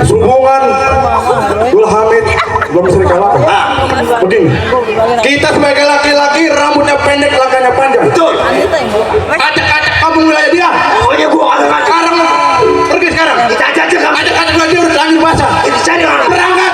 sunggungan Dul Hamid belum bisa dikalahkan. Begini, kita sebagai laki-laki rambutnya pendek, langkahnya panjang. Betul. Ajak-ajak kamu wilayah dia. Oh iya, gua ada sekarang. Pergi sekarang. Kita ajak kamu. Ajak-ajak dia udah lanjut basah. Kita cari orang. Berangkat.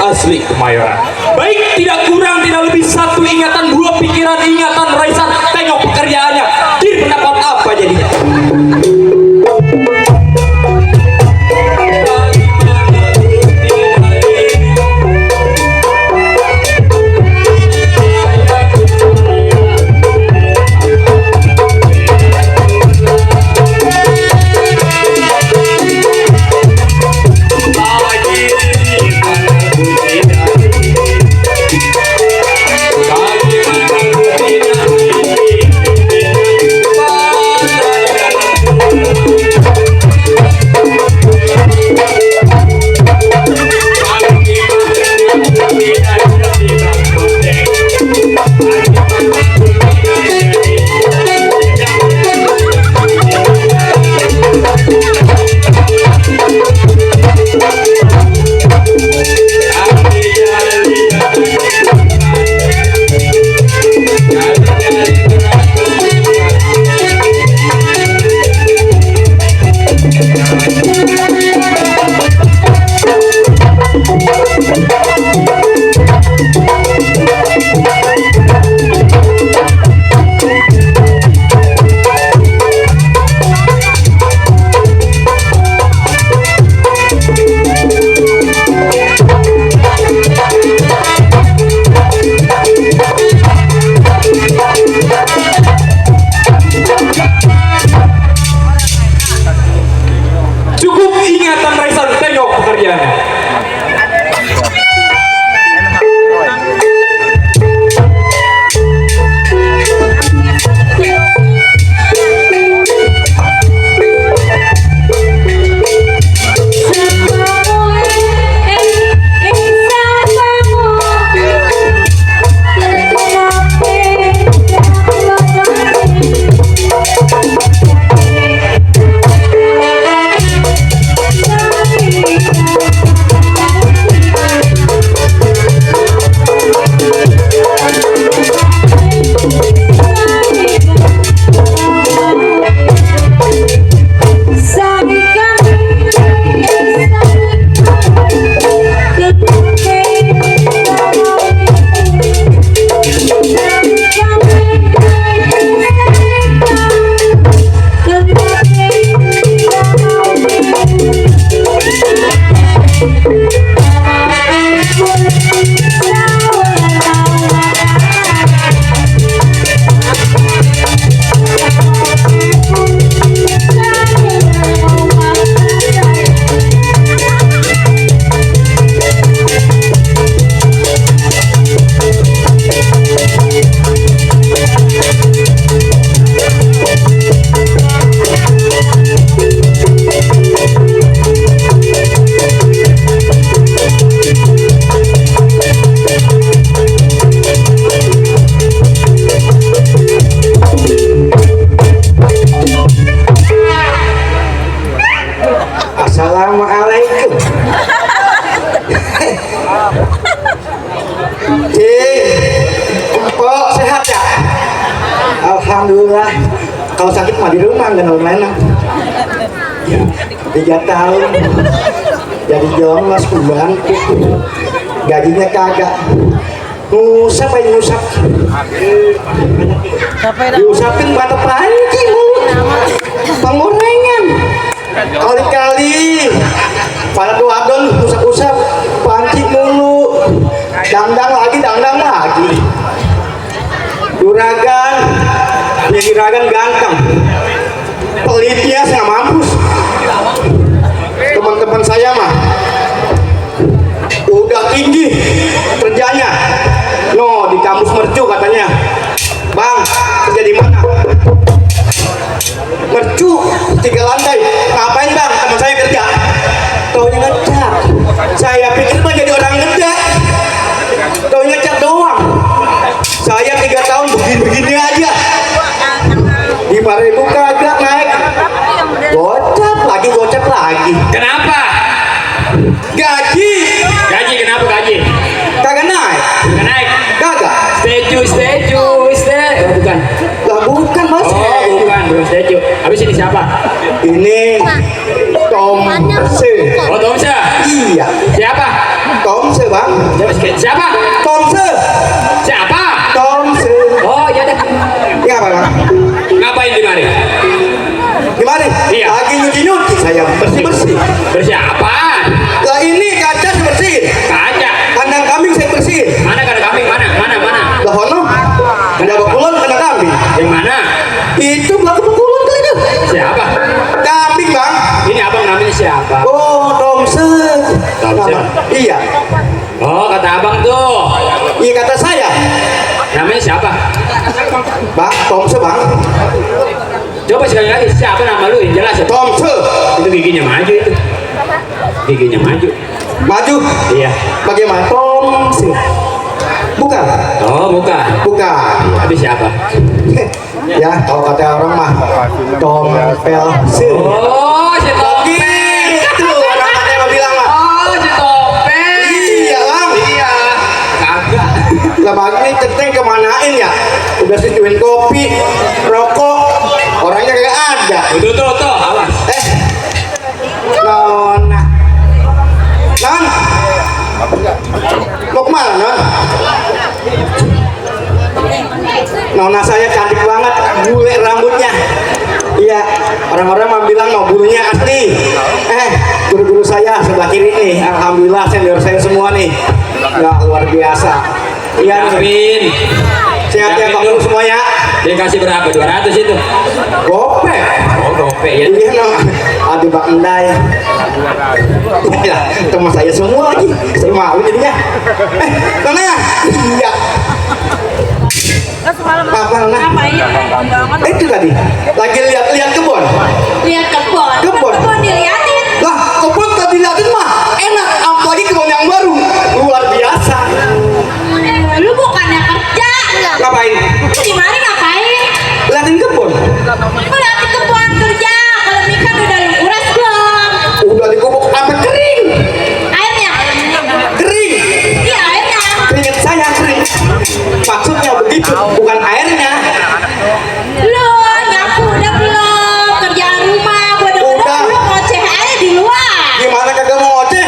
Asli Kemayoran. Baik, tidak kurang tidak lebih satu ingatan, dua pikiran ingatan Raisan. Tengok pekerjaannya. Dir pendapat apa jadinya? Alhamdulillah. Kalau sakit mah di rumah nggak lain-lain. 3 tahun jadi jomblos pembantu, gajinya kagak. Ngusap aja ngusap. Diusapin mata panci mulut, pengorengan. Kali-kali para duadon usap-usap panci mulu, dangdang lagi, dangdang lagi. Juragan punya juragan ganteng, pelitnya saya mampus. Teman-teman saya mah udah tinggi kerjanya, no di kampus mercu katanya. Bang, kerja di mana? Mercu 3 lantai. Ngapain bang? Teman saya kerja. Taunya ngecat. Saya pikir mah jadi orang ngecat. Taunya ngecat doang. Saya 3 tahun begini-begini aja. 5.000 kagak naik. Gocap lagi. Kenapa? Gaji Kenapa gaji? kagak naik. Nggak naik. Kagak. Statue. Oh, bukan. Lah bukan mas. Oh, bukan, belum statue. Habis ini siapa? Ini Tomse. Oh, Tomsa. Iya. Siapa? Tomse bang. Siapa? Tomse. Siapa? Tomse. Oh, ya deh. Ini apa bang? Ngapain di mari? Gimana? Iya. Lagi nyuci saya bersih. Bersih apaan? Lah ini kaca saya bersihin. Kaca. Kandang kambing saya bersihin. Mana kandang kambing? Mana? Lah hono. Ada bekulon kandang kambing. Yang mana? Itu belakang bekulon kali itu. Siapa? Kambing bang. Ini abang namanya siapa? Oh Tomse. Tomse. Iya. Oh, kata abang tuh. Iya kata saya. Namanya siapa? Bang Tomse bang. Coba sekali lagi, siapa nama lu yang jelas ya? Tomse. Itu giginya maju itu. Giginya maju. Maju. Iya. Bagaimana? Tomse. Bukan. Oh, bukan. Bukan. Habis siapa? Ya kalau kata orang mah Tompelse. Oh, si Topeng. Gitu orang katanya mah bilang mah. Oh, si Topeng. Iya bang. Iya. Kagak. Lah bang ini centeng kemanain ya? Udah sejuin kopi, rokok, orangnya kagak ada. Tuh, awas. Nona. Non. Mau kemana non? Nona saya cantik banget, bule rambutnya. Iya, orang-orang mah bilang mau bulunya asli. Guru-guru saya sebelah kiri nih, alhamdulillah senior saya semua nih. Nggak luar biasa. Iya nih. Yamin. Sehat ya Pak Guru semuanya. Dia kasih berapa? 200 itu. Gope. Oh, gope ya. Iya no. Aduh Pak Endai. Ya, teman saya semua lagi. Saya malu jadinya. Nona. Iya. Apa Nona? Itu tadi. Lagi lihat kebun. Lihat kebun. Kebun. Kebun diliatin. Lah, kebun tadi liatin mah enak. Apalagi kebun yang baru. Luar biasa. Lu bukannya kerja? Ngapain? Di mari ngapain? Liatin kebun. Lu liatin kebun kerja. Kalau mikan udah lu uras belum? Udah dikubuk sampai kering. Airnya? Kering. Iya airnya. Keringet saya kering. Maksudnya begitu, bukan airnya. Lu nyapu udah belum? Kerjaan rumah gua Udah. denger lu ngoceh aja di luar. Gimana kagak mau ngoceh?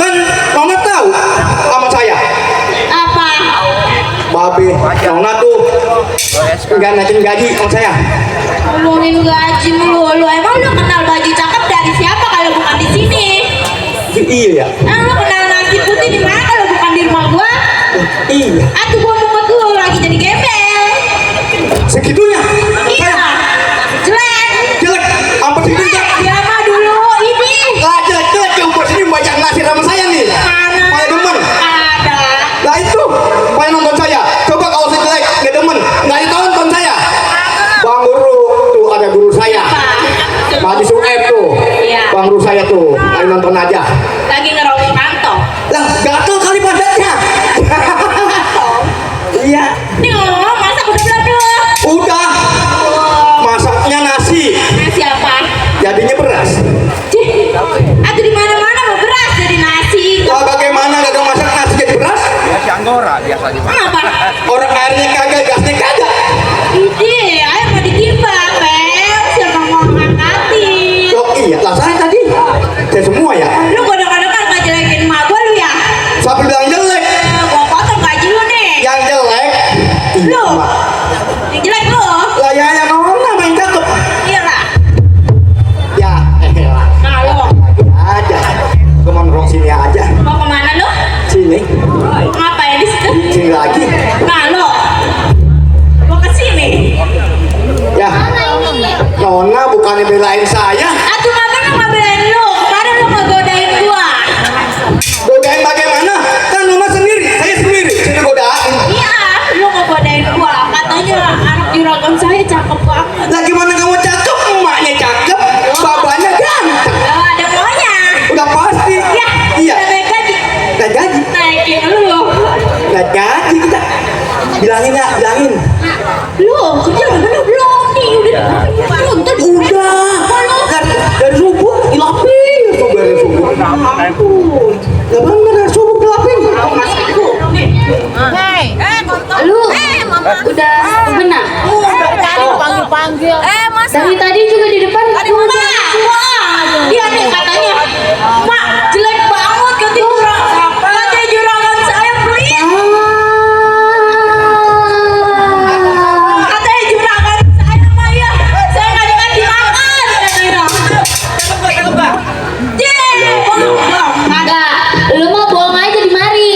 Kan Nona tahu sama saya. Apa? Babe, Nona tuh nggak naikin gaji sama saya. Ngomongin gaji lu emang lu kenal baju cakep dari siapa kalau bukan di sini? Iya ya. Lu kenal nasi putih di mana kalau bukan di rumah gua? Iya. Atuh gua mau lu lagi jadi gembel. Segitunya. Iya. Jelek. Jelek. Sampai segitunya. Dia mah dulu ini. Lah jelek ke umur sini banyak ngasih sama saya nih. Mana? Paling demen. Ada. Lah itu, paling nonton saya. Coba kalau saya jelek, nggak demen, nggak ditonton saya. Bang Guru, tuh ada guru saya. Pak Haji Sueb tuh. Iya. Bang Guru saya tuh, paling nonton aja. Lagi ngerawat kantong. Lah, gatel kali badannya. Iya. Nih ngomong masak udah belum? Udah. juragan saya cakep banget. Lah gimana kamu cakep? Emaknya cakep, babanya ganteng. Ada maunya. Udah pasti. Ya, Iya. udah naik gaji. Gak gaji. Naikin lu. Gak gaji kita. Bilangin ya, bilangin. Lu kerja udah bener belum nih? Udah. Dari subuh dilapin. Kok dari subuh? Ampun. Gak bener dari subuh dilapin. Lu udah benar? Panggil-panggil. Dari tadi juga di depan udah. Dia nih katanya, Mak jelek banget katanya juragan saya pelit. Katanya juragan saya mah ya, saya nggak dikasih makan katanya. Kagak, lu mau bohong aja di mari.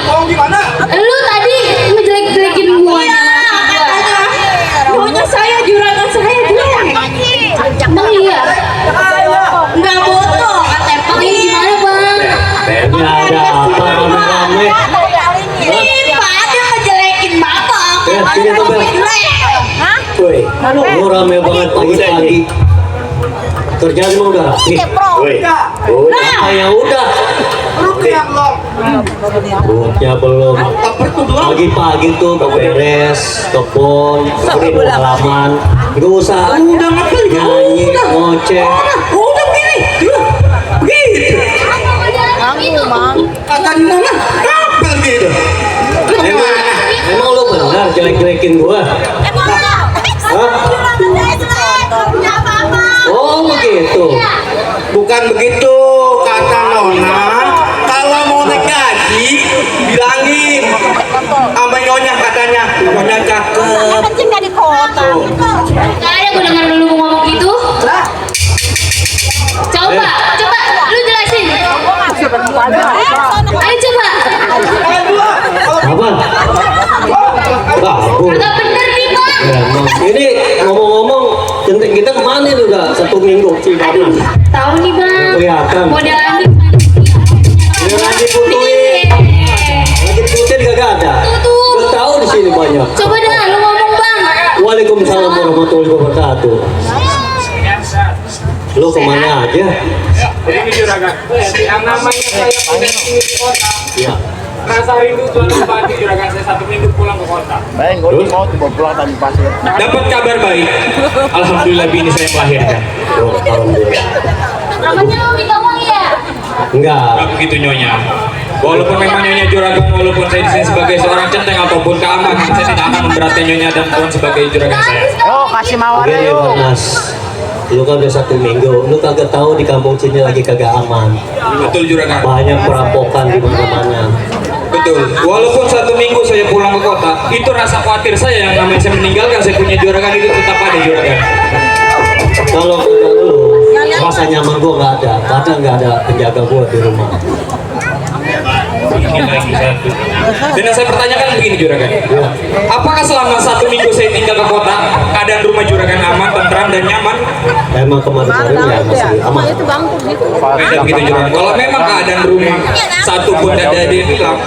Bohong gimana? Lu tadi ngejelek-jelekin gua. Iya, katanya. Pokoknya saya juragan saya jelek. Emang iya? Enggak bodoh, kata Emang ini gimana bang? Ini ada apa rame-rame? Ini Pak dia ngejelekin bapak. Sini tuh, Bel. Woi, lu rame banget pagi-pagi. Kerjaan emang udah rapi? Woi, apa yang udah? Ruknya belum. Buruknya belum. Pagi-pagi tuh beres, kebun, beri halaman. Gak usah Udah ngapain? nyanyi, ngoceh. Udah begini. Begitu. Kata di mana? Kapel gitu. Emang lu benar jelek-jelekin gua? Oh begitu. Bukan begitu kata Nona. Kalau mau naik gaji, bilangin sama nyonya katanya. Nyonya cakep. Gak ada gue denger lu ngomong gitu. Coba lu jelasin. Ayo coba. Apa? Kabur. Agak bener nih bang. Ya, emang. Ini ngomong-ngomong, centeng kita kemana itu udah 1 minggu sih? Tahu nih bang. Kelihatan. Model Andi. Jangan dibutuhin. Lagi dibutuhin kagak ada. Tuh. Gak tahu di sini banyak. Coba dah lu ngomong bang. Waalaikumsalam warahmatullahi wabarakatuh. Lu kemana aja? Ini juragan, yang namanya saya punya di kota. Ya. Rasa rindu selalu pasti juragan saya 1 minggu pulang ke kota. Terus? Dapat kabar baik. Alhamdulillah bini saya melahirkan. Oh, alhamdulillah. Namanya lu minta uang ya? Enggak. Gak begitu nyonya. Walaupun memang nyonya juragan, walaupun saya di sini sebagai seorang centeng ataupun keamanan, saya tidak akan memberatkan nyonya dan tuan sebagai juragan saya. Kasih mawar Begini Bang Mas, lu kan udah 1 minggu, lu kagak tahu di kampung sini lagi kagak aman. Betul juragan. Banyak perampokan di mana-mana. Betul. Walaupun 1 minggu saya pulang ke kota, itu rasa khawatir saya yang namanya saya meninggalkan saya punya juragan itu tetap ada juragan. Kalau kata lu, rasa nyaman gua nggak ada, karena nggak ada penjaga gua di rumah. Ini lagi satu. Dan yang saya pertanyakan begini juragan. Apakah selama 1 minggu saya tinggal ke kota, keadaan rumah juragan aman, tentram dan nyaman? Emang kemarin-kemarin ya masih aman. Beda begitu juragan. Kalau memang keadaan rumah satu pun tidak ada yang hilang,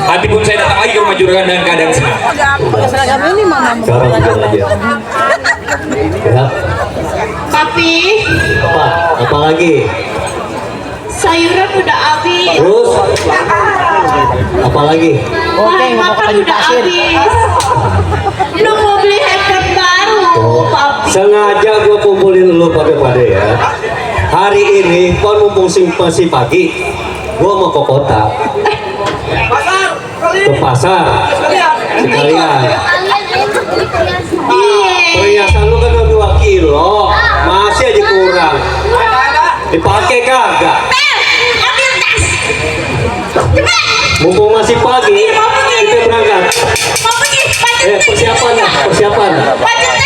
hati pun saya datang lagi ke rumah juragan dan keadaan senang. Sekarang juga aja. Ya, Tapi apa? Apa lagi? sayuran udah habis. Terus? Apa lagi? Bahan makan udah habis. Lu mau beli handphone baru, papi. Sengaja gua kumpulin lu pada ya. Hari ini kan mumpung masih pagi, gua mau ke kota. Ke pasar. Sekalian. Iya. Perhiasan lu kan 2 kilo, masih aja kurang. Dipakai kagak? Ambil tas. Cepat. Mumpung masih pagi, kita berangkat. Mau pergi. Pancet. Persiapan. Pancet.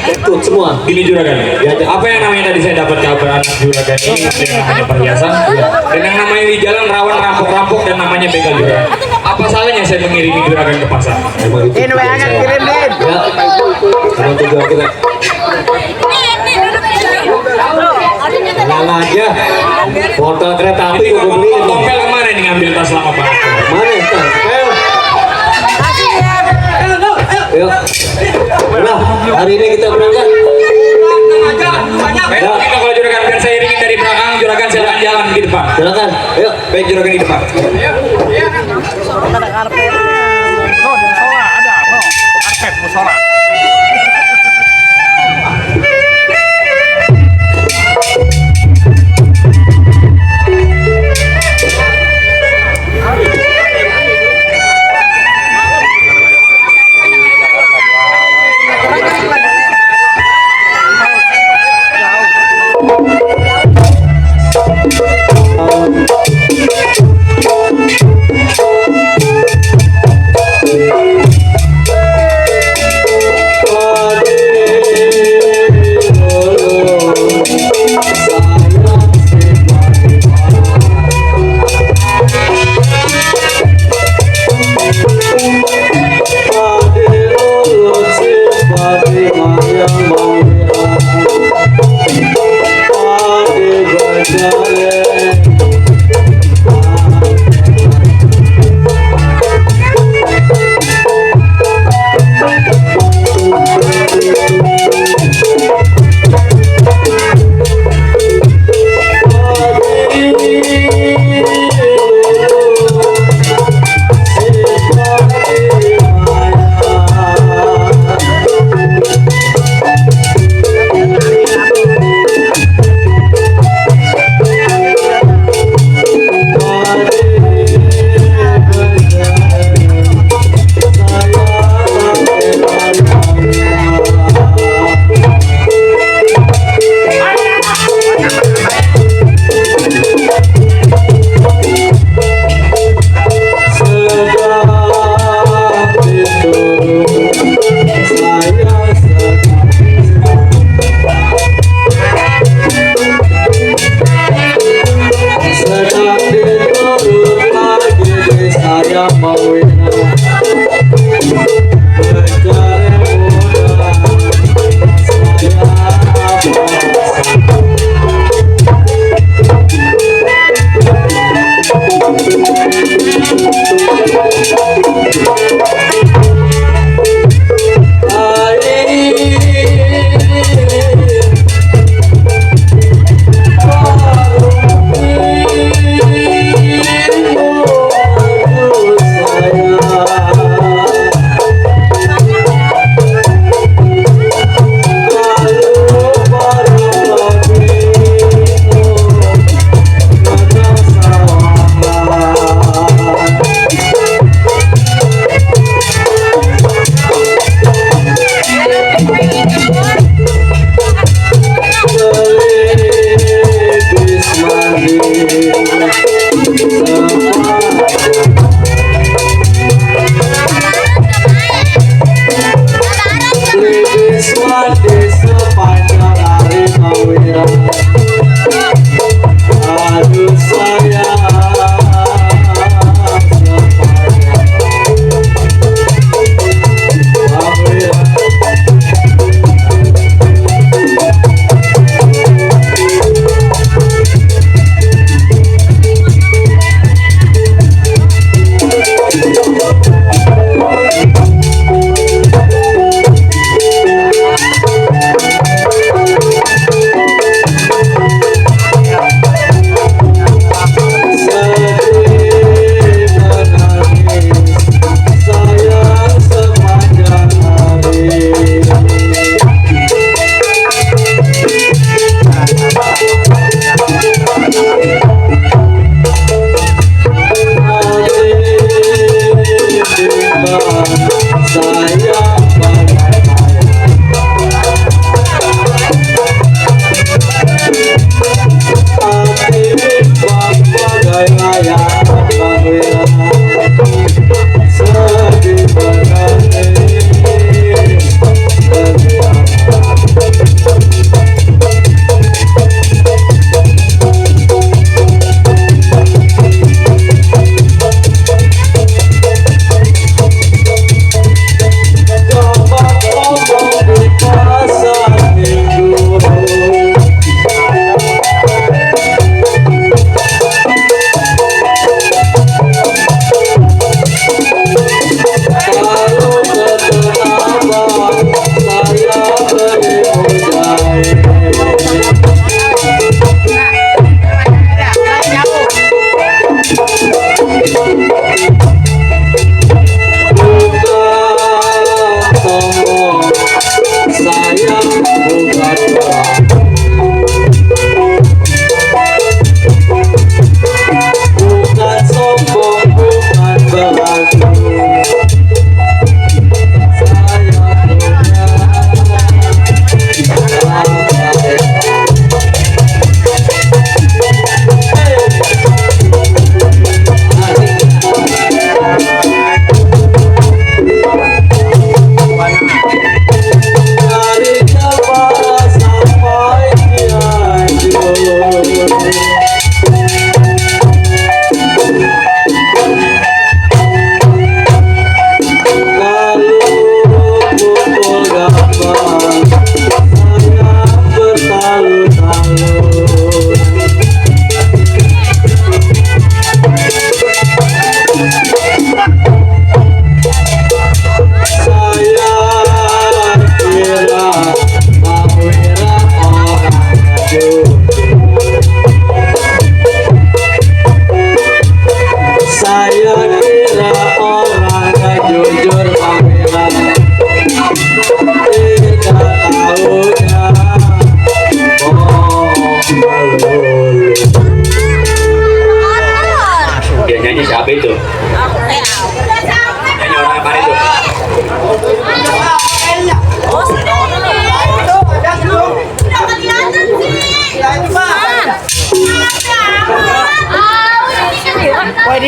Ikut semua. Gini juragan, Ya, apa yang namanya tadi saya dapat kabar anak juragan ini yang namanya perhiasan, dan yang namanya di jalan rawan rampok-rampok dan namanya begal juragan. Apa salahnya saya mengirimi juragan ke pasar? Emang itu. Ini WA-nya kirim, Din. Ya. Emang tujuan kita. Tenang aja. Portal kereta api Ini gua beliin. Tompel kemana nih ngambil tas lama banget? Mana ya? Pel? Yuk. Hari ini kita berangkat. Baik, kita kalau juragan biar saya iringin dari belakang, juragan silakan jalan di depan. Silakan. Ayo. Baik, juragan di depan. Ada karpet. No, di musola ada. No, karpet musola.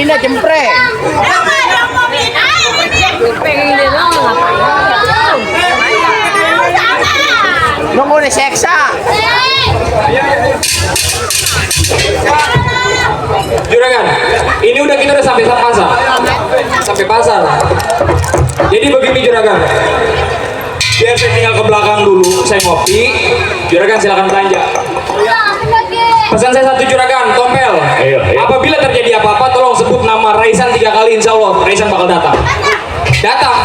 Ini jempreng. Nunggu nih seksa. Juragan, ini udah kita udah sampai pasar. Sampai pasar. Jadi begini Juragan. Biar saya tinggal ke belakang dulu, saya ngopi. Juragan silakan belanja. Pesan saya satu Juragan, Tompel. Apabila terjadi apa-apa, tolong sebut nama Raisan 3 kali, insya Allah Raisan bakal datang. Datang.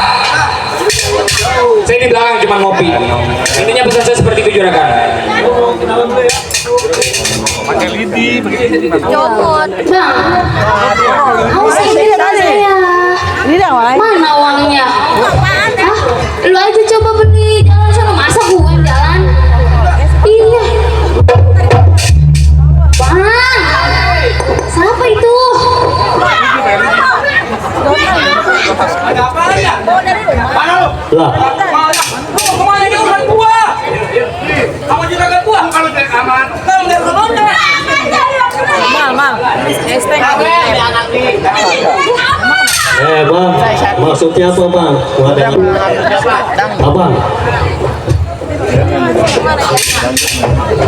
Saya di belakang cuma ngopi. Intinya pesan saya seperti itu Juragan. Pakai lidi, Bang, awas ini saya. Mana uangnya? Hah? Lu aja coba beli jalan sana, masa gue yang jalan? Iya. Bang, siapa itu? Lah, bang, maksudnya apa bang? Abang,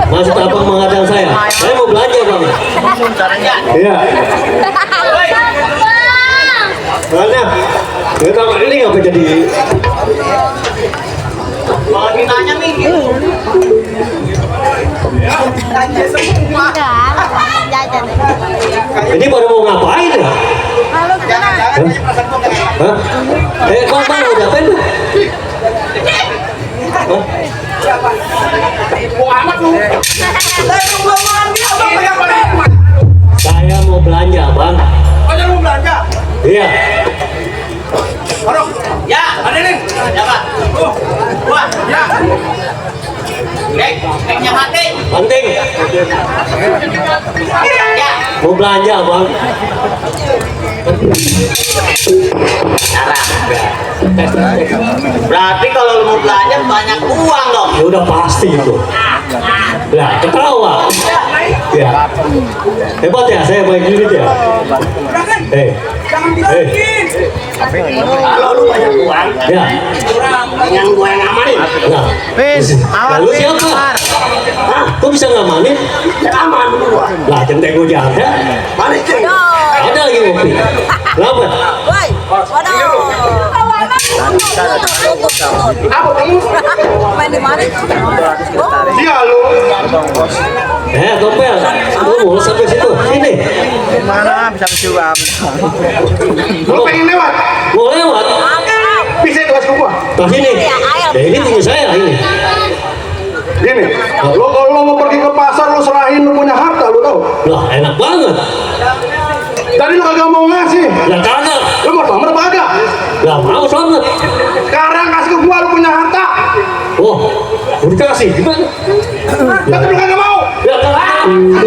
maksud abang mengadang saya? Saya mau belanja bang. Iya. Mana? Nggak tahu ini apa jadi? Kalau ditanya nih, Ini pada mau ngapain ya? Hah? Bang, udah apa itu? Hah? Saya mau belanja, bang. mau belanja. Iya. ya, ada nih. Ya Pak. Wah, ya. Keknya mati. Penting. Ya. Mau belanja, bang. Berarti kalau lu mau belanja banyak uang dong. Ya udah pasti itu. Lah, ketawa. Ya. Hebat ya, saya baik duit ya. Kalau lu banyak uang, Ya. yang gua yang amanin. Nah. Lalu siapa? Hah? Kok bisa ngamanin? Aman gua. Lah, centeng gue jaga. Mana ceng? Ada lagi kopi. Kenapa? Apa kamu? Main di mana? Dia lu. Topel. Lu mau sampai situ? Sini. Mana bisa juga. Lu pengen lewat? Mau lewat? Bisa lewat ke gua. Ke sini. Ya ini tinggal saya ini. Gini, lo kalau lo mau pergi ke pasar lo serahin lo punya harta lo tau. Lah, enak banget. Tadi lo kagak mau ngasih. Lah kagak. Lo mau pamer apa kagak? Lah mau banget. Sekarang kasih ke gua lo punya harta. Wah, udah dikasih gimana? Tapi lo kagak mau. Ya kagak.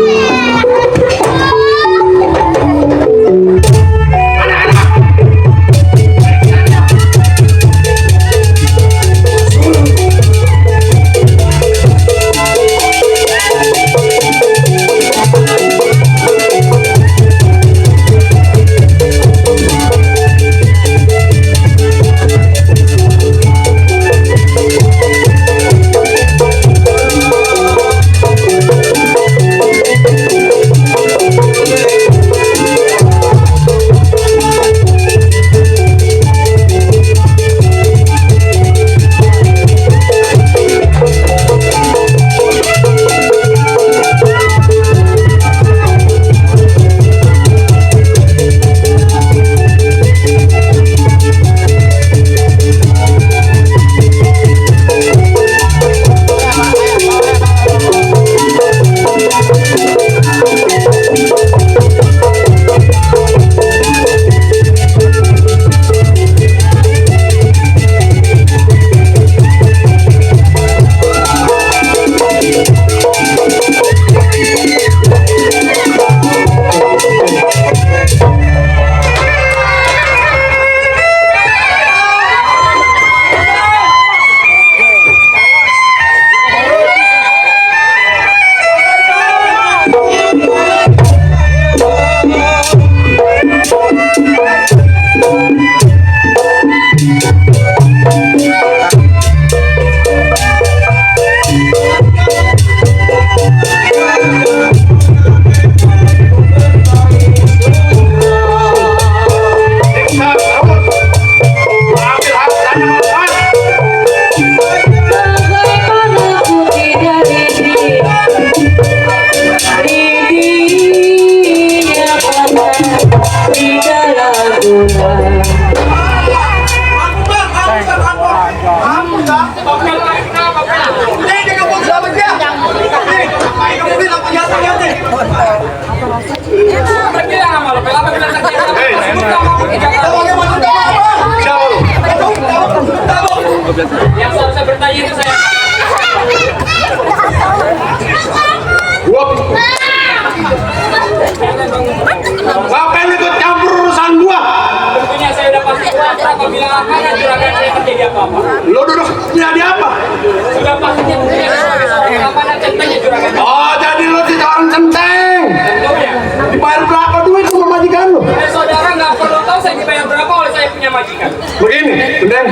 Genteng,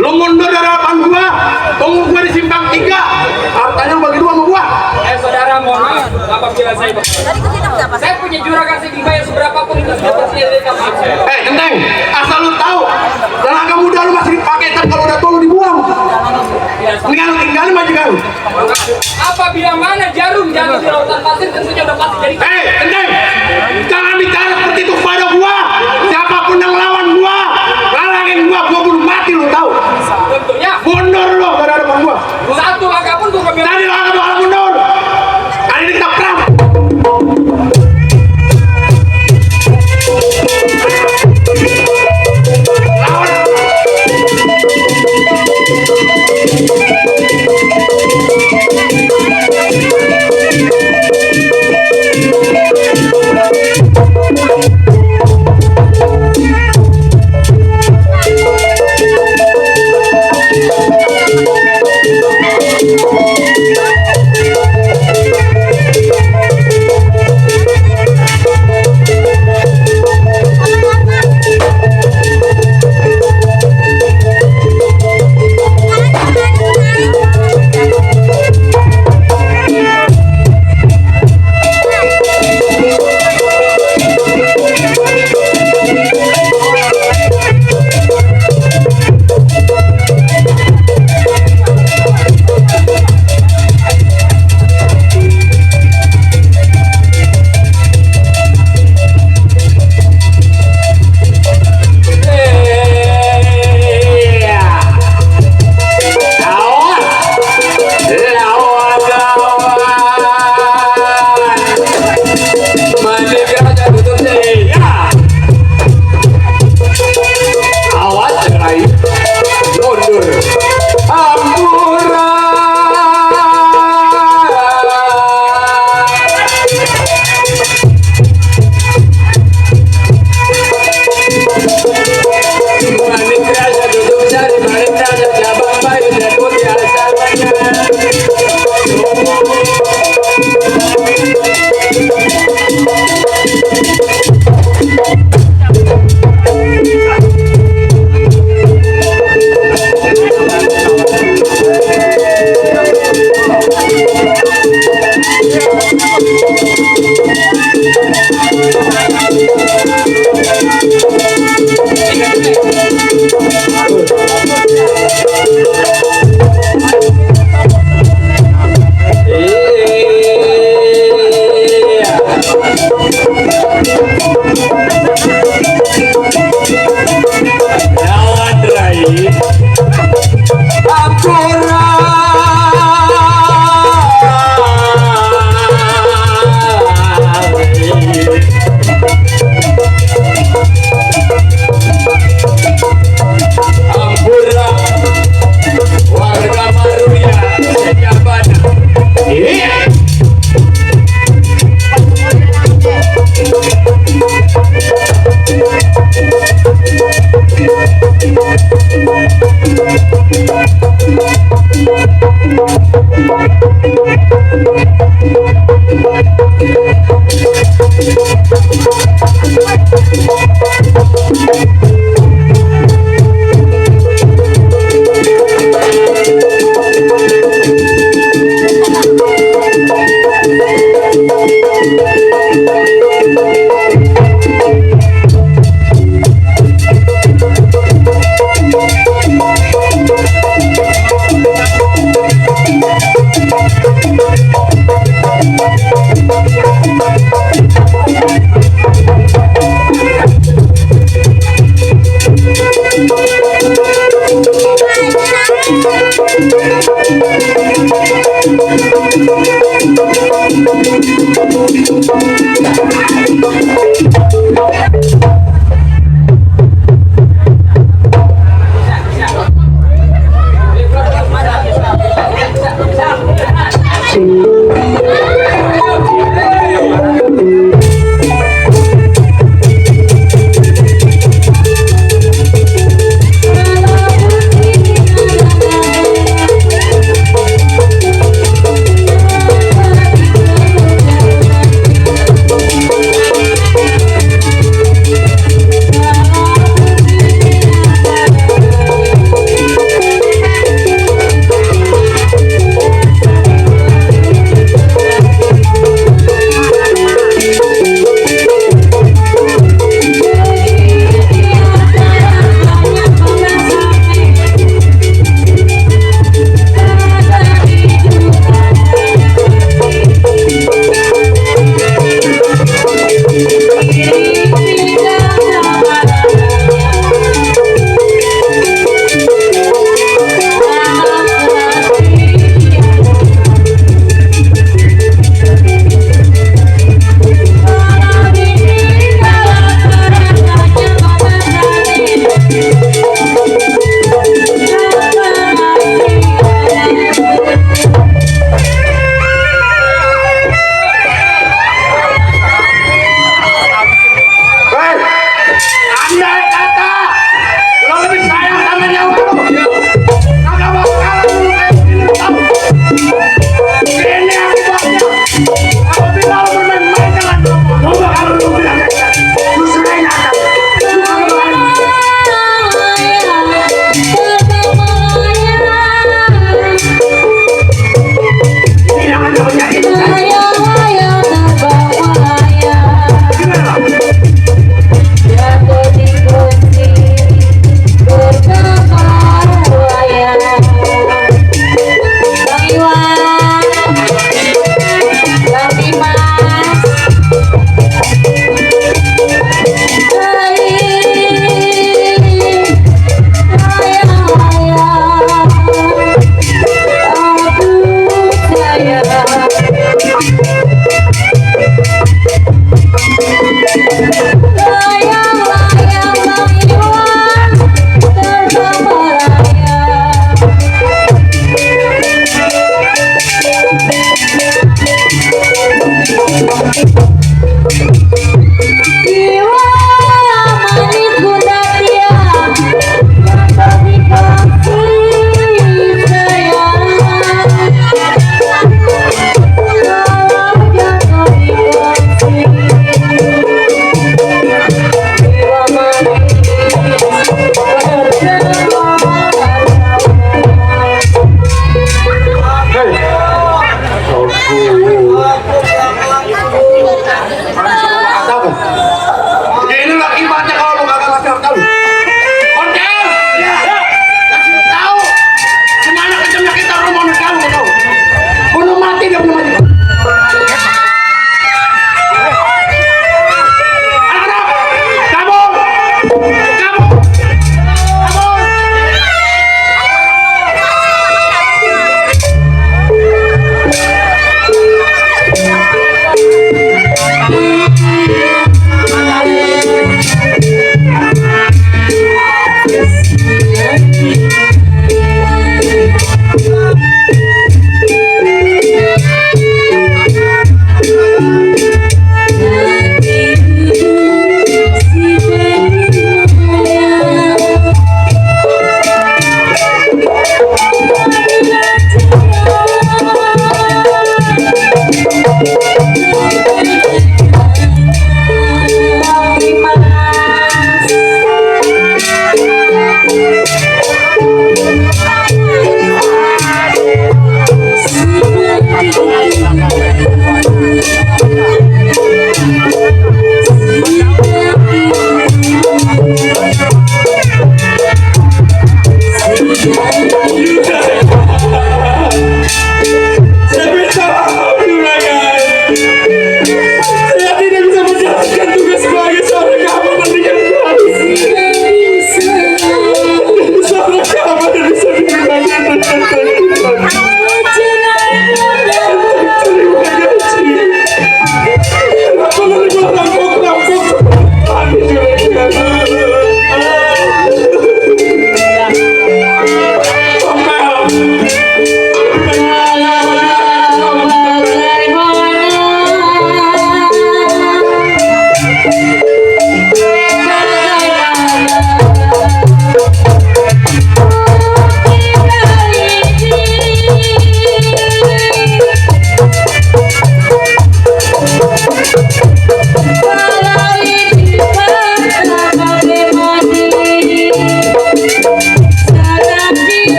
lu mundur dari hadapan gua, tunggu gua di simpang 3. Hartanya lu bagi 2 sama gua. Saudara, mohon maaf, apabila saya punya juragan segimba yang seberapapun itu sudah pasti dari kapal saya. Genteng, asal lu tahu, tenaga muda lu masih dipakai, tapi kalau udah tua lu dibuang. Mendingan lu tinggalin majikan lu. Apabila mana jarum jatuh di lautan pasir, tentunya udah pasti jadi. Genteng, jangan bicara seperti itu pada gua. Siapapun yang lawan gua, ngalangin gua bunuh mati, lu tahu. Tentunya Mundur lu dari hadapan gua. satu langkah pun gua ngambil. Tadi langkah bakal mundur. Hari ini kita perang.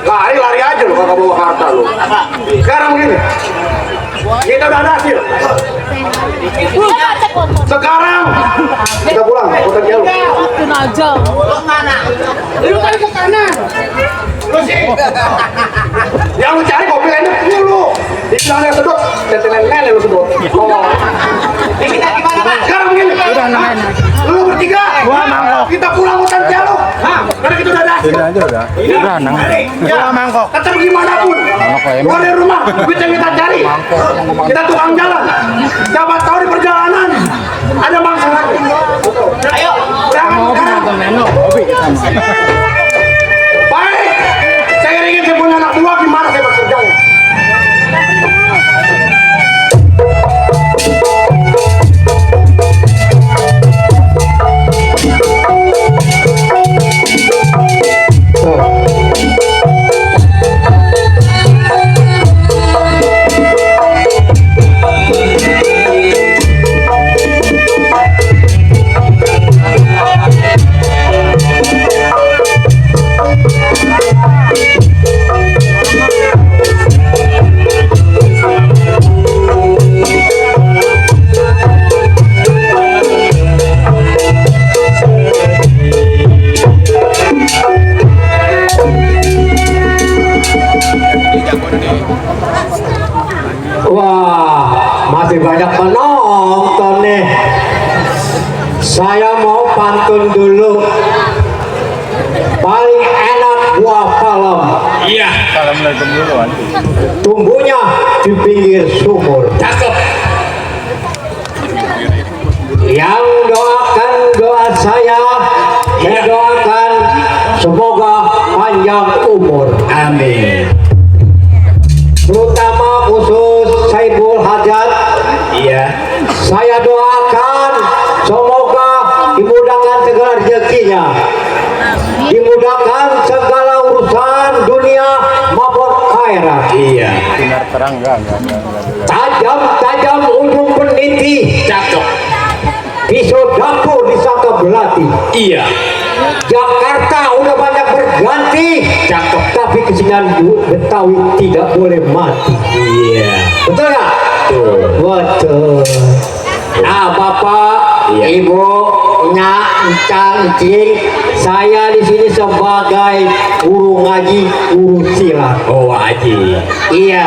Lari aja lu kalau bawa harta lu. Sekarang begini, kita udah ada hasil. Sekarang kita pulang, kota jauh. Lu kan ke kanan. Yang lu cari kopi enak dulu. Dibilangnya sedot, tetelan lele lu sedot. Kita gimana Pak? Sekarang begini. Lu bertiga. Kita pulang hutan jauh. Karena kita udah ada hasil. Udah nang. Ya, mangkok. Tetap gimana pun. Keluar dari rumah, duit yang kita cari. Kita tukang jalan. Siapa tahu di perjalanan ada bangsa lagi. Ayo, jangan sekarang. Baik, saya ingin saya punya anak buah gimana saya bekerja. Wah, masih banyak penonton nih. Saya mau pantun dulu. Paling enak buah palem. Iya. Assalamualaikum dulu anti. Tumbuhnya di pinggir sumur. Cakep. Yang doakan doa saya, mendoakan semoga panjang umur. Amin. Terutama khusus Saiful Hajat. Iya. Saya doakan semoga dimudahkan segala rezekinya, dimudahkan segala urusan dunia maupun akhirat. Iya. Sinar terang enggak. Tajam-tajam ujung peniti, Cakep. pisau dapur disangka belati. Iya. Jakarta udah banyak berganti, Cakep. tapi kesenian Betawi tidak boleh mati. Iya. Betul nggak? Betul. Nah, Bapak, Iya. Ibu, Nyak, Encang, Cing, saya di sini sebagai guru ngaji, guru silat. Oh, Haji. Iya.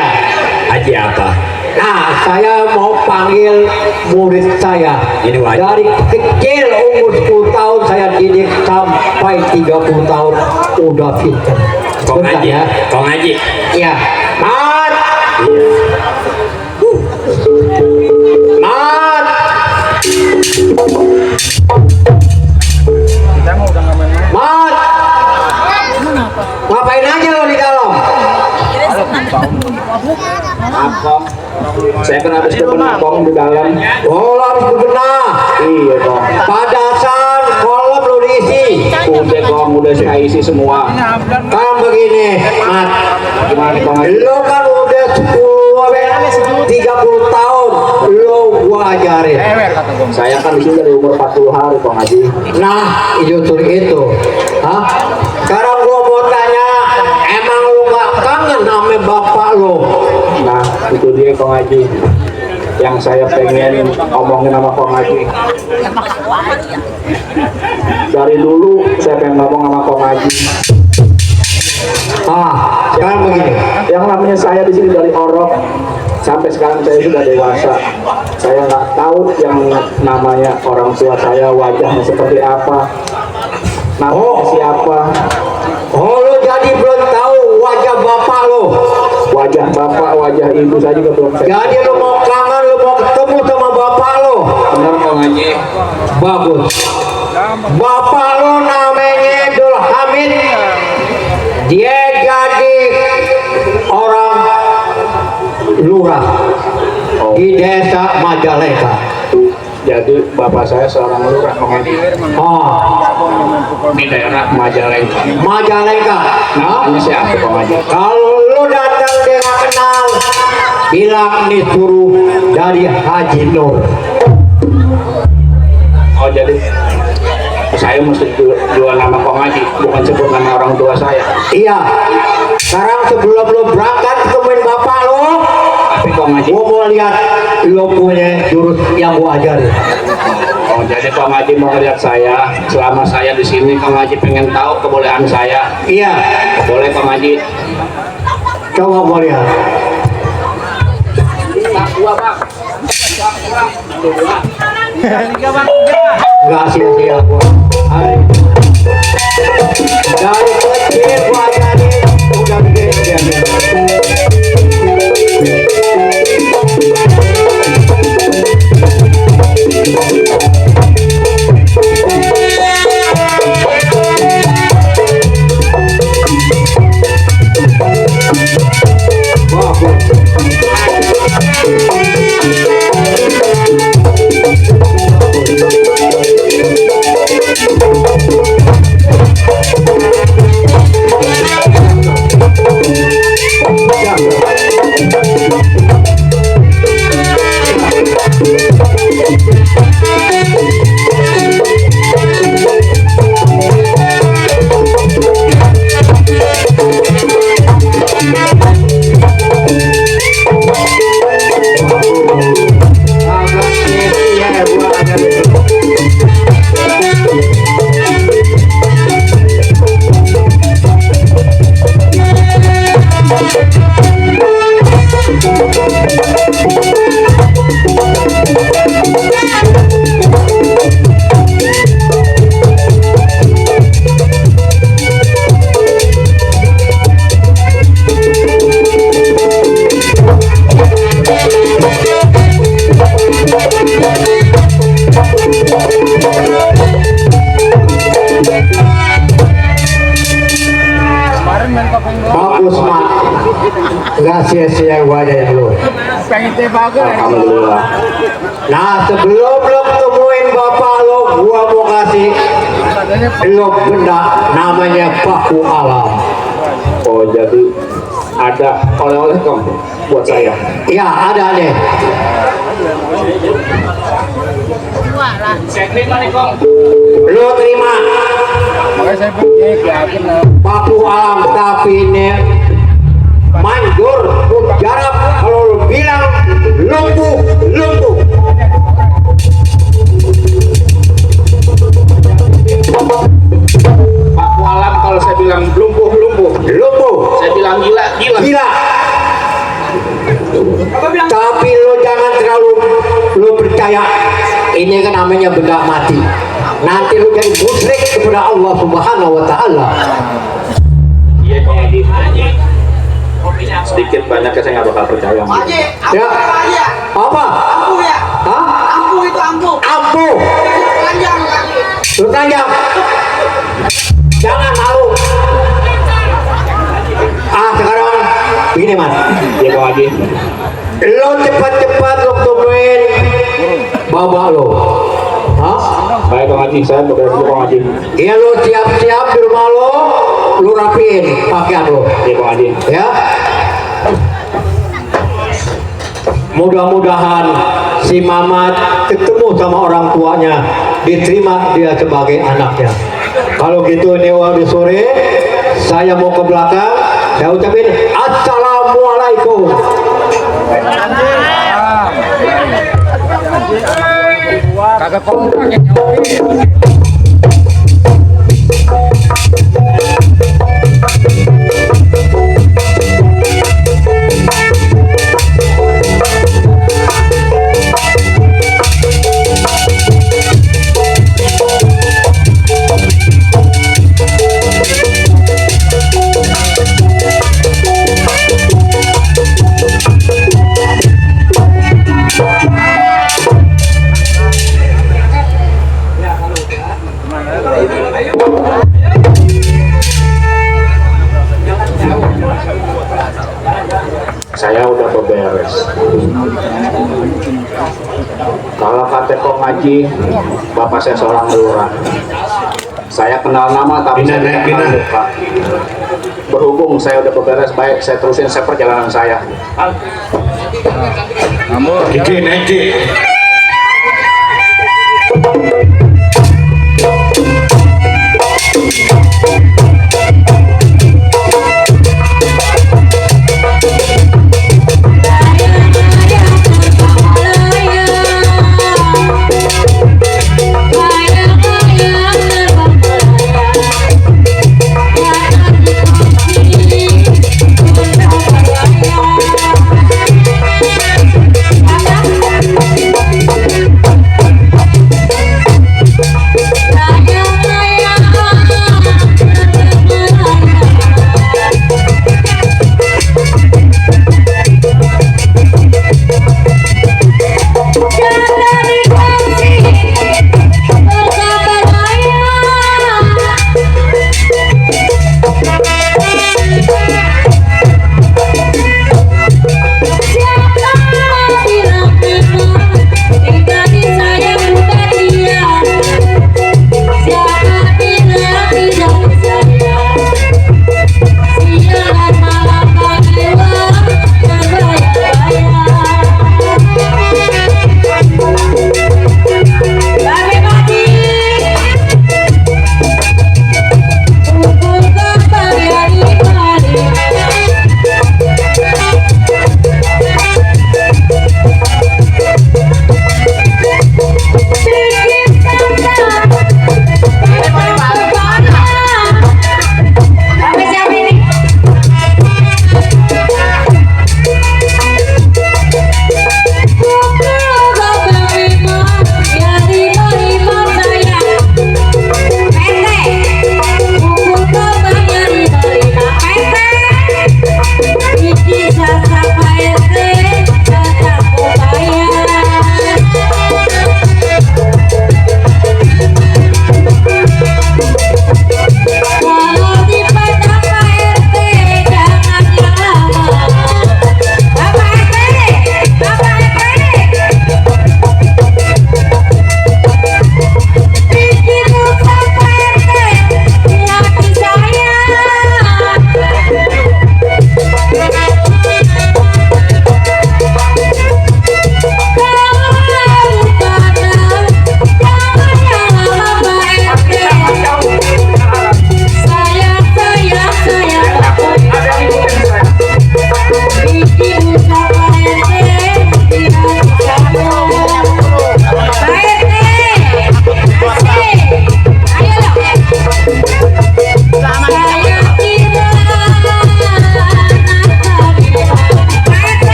Haji apa? Nah, saya mau panggil murid saya. Ini wajib. Dari kecil umur 10 tahun saya didik sampai 30 tahun udah pintar. Kau Bentar ngaji. ya. Kau ngaji. Iya. Mat. Iya. Mat. Mat. Ngapain aja lo di dalam? Apa? Saya kan habis bebenah kong di dalam. Oh, lo habis bebenah. Iya kong. Padasan kolom lo diisi. Udah kong, udah saya isi semua. Kan begini, Mat. Gimana kong? Lo kan udah 30 tahun lo gua ajarin. Saya kan di sini dari umur 40 hari kong Haji. Nah, justru itu. Hah? Sekarang gua mau tanya, emang lo gak kangen sama bapak lo? Nah, itu dia kong Haji. Yang saya pengen ngomongin sama kong Haji. Dari dulu saya pengen ngomong sama kong Haji. Ah, Sekarang begini. Yang namanya saya di sini dari Orok sampai sekarang saya sudah dewasa. Saya nggak tahu yang namanya orang tua saya wajahnya seperti apa, namanya siapa. Oh, lo jadi belum tahu wajah bapak lo. Wajah bapak, wajah ibu saya juga belum saya. Jadi lo mau kangen, lo mau ketemu sama bapak lo. Benar Kang Haji. Bagus. Bapak lo namanya Dul Hamid. Dia jadi orang lurah di desa Majalengka. Jadi bapak saya seorang lurah Kang Haji Oh, di daerah Majalengka. Majalengka. Nah, Namanya siapa Kang Haji? kalau lo datang dia nggak kenal, bilang disuruh dari Haji Nur. Oh jadi saya mesti jual nama Kang Haji, bukan sebut nama orang tua saya. Iya. Sekarang sebelum lo berangkat temuin bapak lo, Tapi Kang Haji, gua mau lihat lo punya jurus yang gua ajarin. oh jadi Kang Haji mau lihat saya selama saya di sini. Kang Haji pengen tahu kebolehan saya. Iya. Boleh Kang Haji? Coba gua lihat. Enggak sia-sia gua. Hai. Dari kecil gua ajarin udah gede dia. Bagus mak, nggak sia-sia gua ajarin lu. Alhamdulillah. Nah sebelum lo temuin bapak lo, gua mau kasih lo benda namanya paku alam. Oh jadi ada oleh-oleh Kang buat saya. Iya ada deh. Lo terima Makanya saya pergi yakin paku alam, tapi ini manjur mujarab. Kalau lo bilang lumpuh, lumpuh. Paku alam kalau saya bilang lumpuh, lumpuh. Lumpuh. Saya bilang gila, gila. Gila. Tapi lo jangan terlalu lo percaya. Ini kan namanya benda mati. Nanti lo jadi musyrik kepada Allah Subhanahu wa taala. Iya Kang Haji. Sedikit banyak saya nggak bakal percaya. Ya. Apa? Ampuh ya. Hah? Ampuh itu ampuh. Ampuh. Panjang lagi. Lo tanya. Jangan malu. Sekarang begini mas. Iya Kang Haji. Lo cepat-cepat lo temuin bapak lo. Hah? Baik Kang Haji, saya beres dulu Kang Haji. Iya lo siap-siap di rumah lo rapiin pakaian lo. Iya Kang Haji. Ya. Mudah-mudahan si Mamat ketemu sama orang tuanya, diterima dia sebagai anaknya. Kalau gitu ini waktu sore saya mau ke belakang, saya ucapin assalamualaikum. kagak kompak yang nyampe. Kalau kata kok ngaji, bapak saya seorang lurah. Saya kenal nama tapi saya tidak kenal muka. Berhubung saya udah beberes baik, saya terusin saya perjalanan saya. Iki nanti.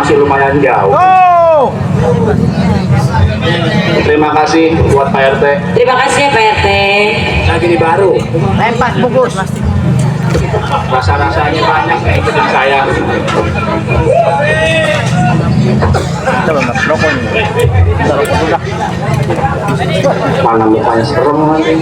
masih lumayan jauh. Oh. Terima kasih buat Pak RT. Terima kasih ya Pak RT. Lagi di baru. Lempar bungkus. Rasa-rasanya banyak kayak ikutin saya. Coba rokoknya. Mana mukanya serem lagi.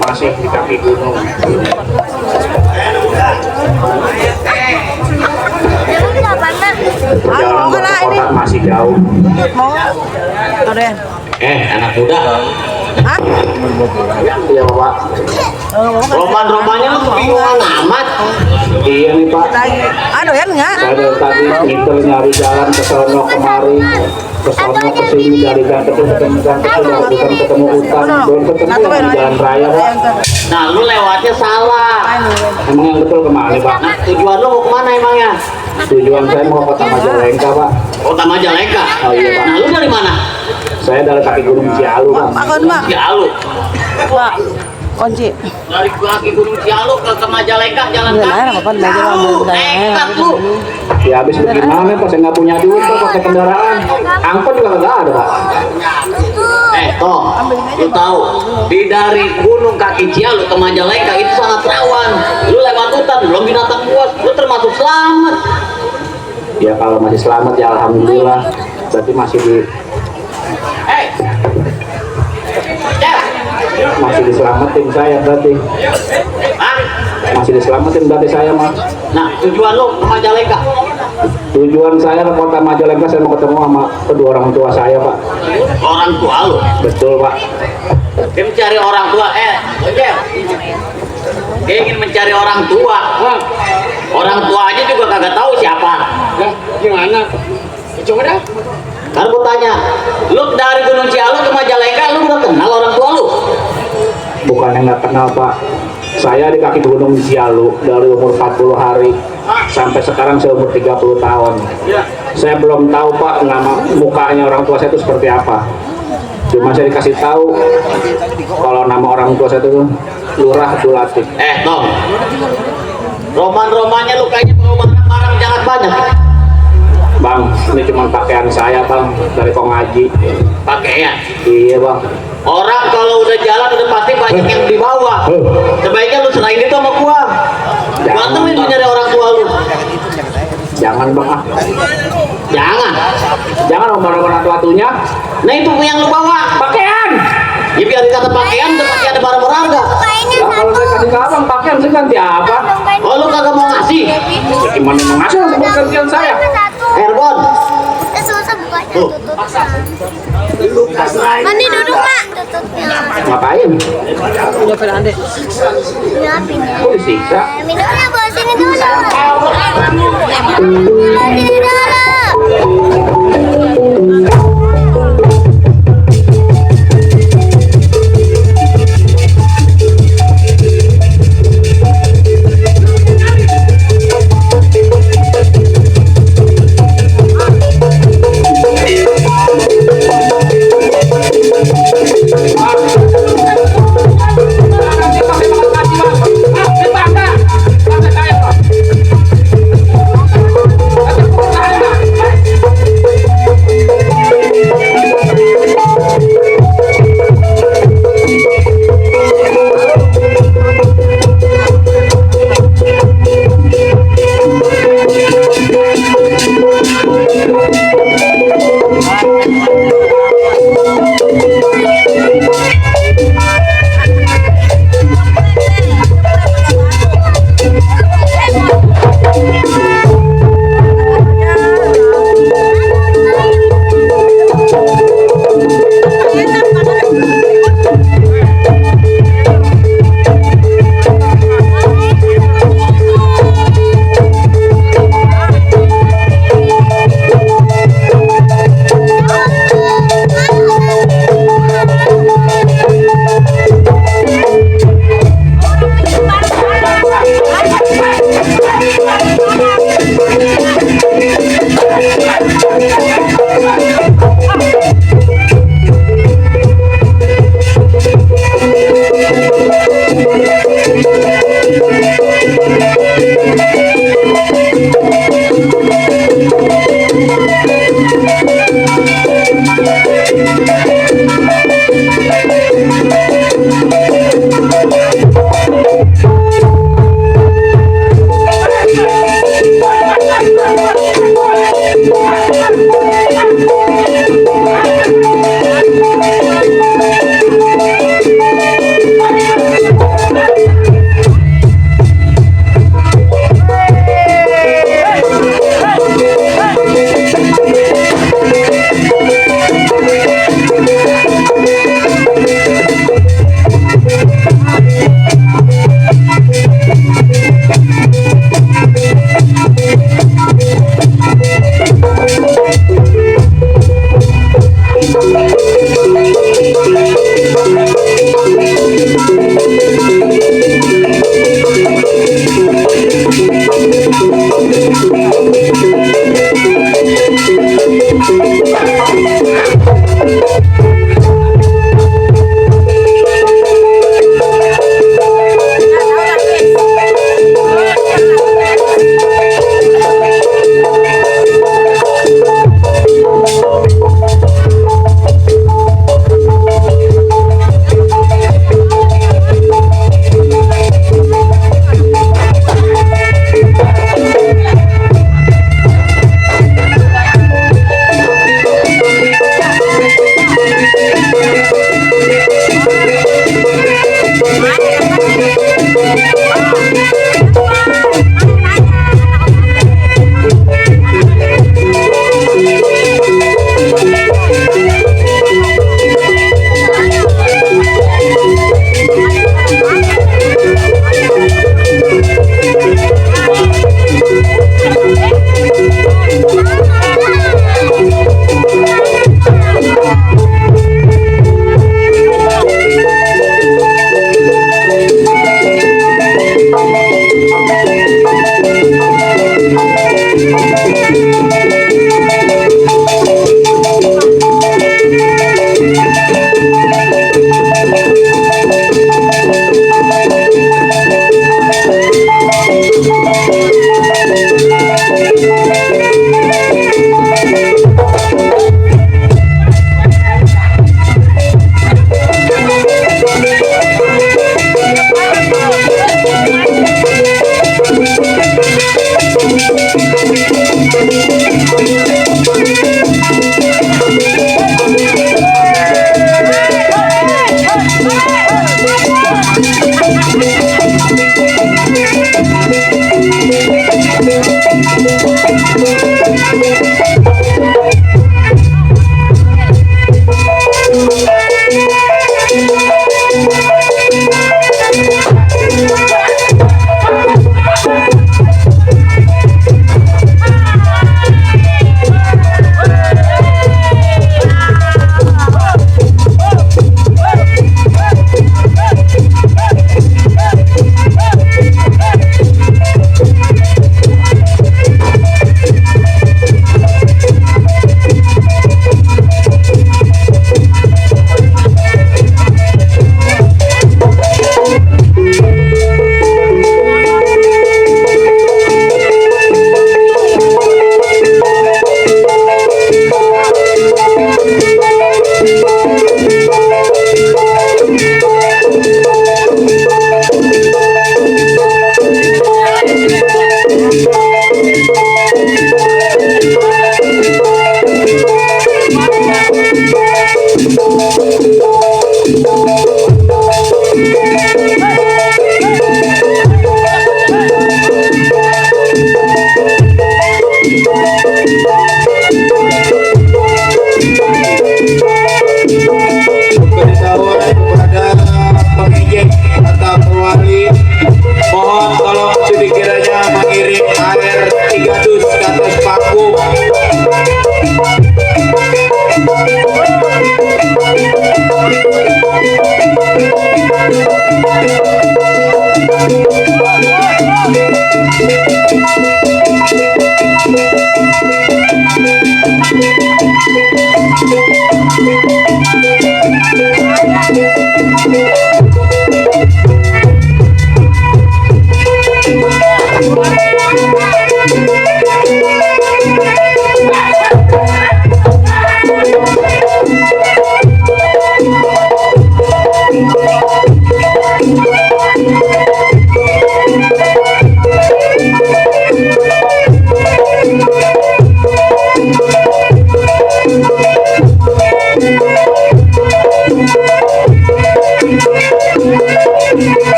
Masih di kaki gunung. Perjalanan ke kota masih jauh. Anak muda. Iya Bapak. Roman-romannya lu kebingungan amat. Iya nih Pak. Aduh ya enggak. Saya dari tadi ngiter nyari jalan ke sono kemari, ke sono ke sini, dari gang ketemu gang ketemu hutan ketemu hutan, belum ketemu yang di jalan raya Pak. Nah, lu lewatnya salah. Emang yang betul kemana Pak? Nah, tujuan lu mau kemana emangnya? Tujuan saya mau ke kota Majalengka Pak. Kota Majalengka. Oh iya Pak. Nah, lu dari mana? Saya dari kaki gunung Cialu Pak. Cialu. Pak, kunci. Dari kaki gunung Cialu ke Majalengka jalan kaki. Nekat lu. Ya habis bagaimana Pak? Saya nggak punya duit Pak pakai kendaraan. Angkot juga nggak ada Pak. Toh, lu tahu, dari gunung kaki Cialu ke Majalengka itu sangat rawan. Lu lewat hutan, belum binatang buas, lu termasuk selamat. Ya kalau masih selamat ya alhamdulillah. Berarti masih di masih diselamatin saya berarti. Masih diselamatin berarti saya Mas. Nah, tujuan lu ke Majalengka? Tujuan saya ke kota Majalengka, saya mau ketemu sama kedua orang tua saya Pak. Orang tua lu? Betul Pak. Dia mencari orang tua, Ojek. Dia ingin mencari orang tua. Orang tuanya juga kagak tahu siapa. Gimana? Coba dah. Kan gua tanya, lu dari Gunung Cialu ke Majalengka, lu udah kenal orang tua lu? Bukan yang nggak kenal Pak. Saya di kaki gunung Cialu dari umur 40 hari sampai sekarang saya umur 30 tahun. Saya belum tahu Pak nama mukanya orang tua saya itu seperti apa. Cuma saya dikasih tahu kalau nama orang tua saya itu Lurah Abdul Latif. Tom, roman-romannya lu kayaknya bawa barang-barang jangan banyak. Bang, ini cuma pakaian saya Bang dari Kong Haji. Pakaian? Iya Bang. Orang kalau udah jalan udah pasti banyak yang dibawa. Sebaiknya lu selain itu sama gua. Bantuin lu nyari orang tua lu. Jangan Bang ah. Jangan. Jangan orang tua-tuanya. Nah itu yang lu bawa. Pakaian. Ya biar dikata pakaian udah pasti ada barang berharga. Ya, kalau saya kasih ke abang pakaian saya ganti apa? Oh lu kagak mau ngasih? Ya, gimana mau ngasih langsung buat gantian saya? Erbon. Susah bukanya tutupnya. Mandi duduk mak. Tutupnya. Ngapain? Nyapin ya. Kok disiksa? Minumnya bawa sini dulu. Sini dulu.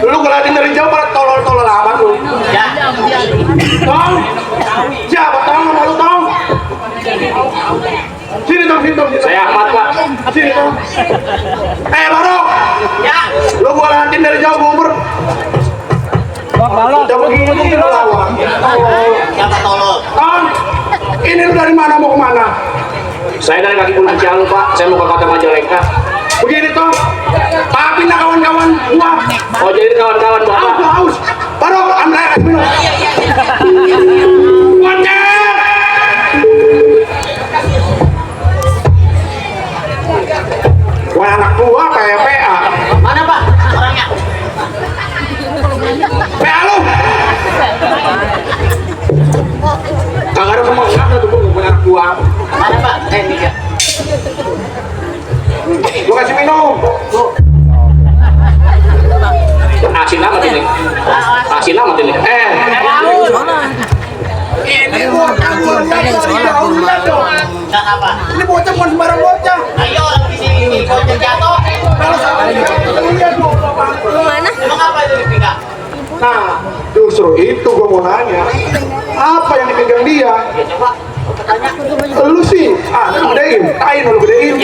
Lu ngeliatin dari jauh pada tolol-tolol amat lu. Ya. Tong. Siapa tong sama lu tong? Sini tong, sini tong. Saya Ahmad, Pak. Sini tong. Barok. Ya. Lu gua ngeliatin dari jauh umur. Udah begini lu lawan. Siapa tolol? Tong. Ini lu dari mana mau kemana? Saya dari kaki Gunung Cialu, Pak. Saya mau ke kota Majalengka. Begini toh, tapi nak kawan-kawan gua. Oh, jadi kawan-kawan Bapak. Haus. Barok, ambil air minum. Ngoceh. Wah, anak gua PPA. Mana, Pak? Orangnya. PA lu. Kagak ada semangat tuh gua punya anak gua. Mana, Pak? Ini ya. Gua kasih minum. Asin amat ini. Asin amat ini. Ini bocah gua Kenapa? Ini bocah bukan sembarang bocah. Ayo, orang di sini bocah jatuh. Kalau sama lihat gua Mana? Nah, justru itu gua mau nanya. Apa yang dipegang dia? Lu sih, gedein, kain lu gedein.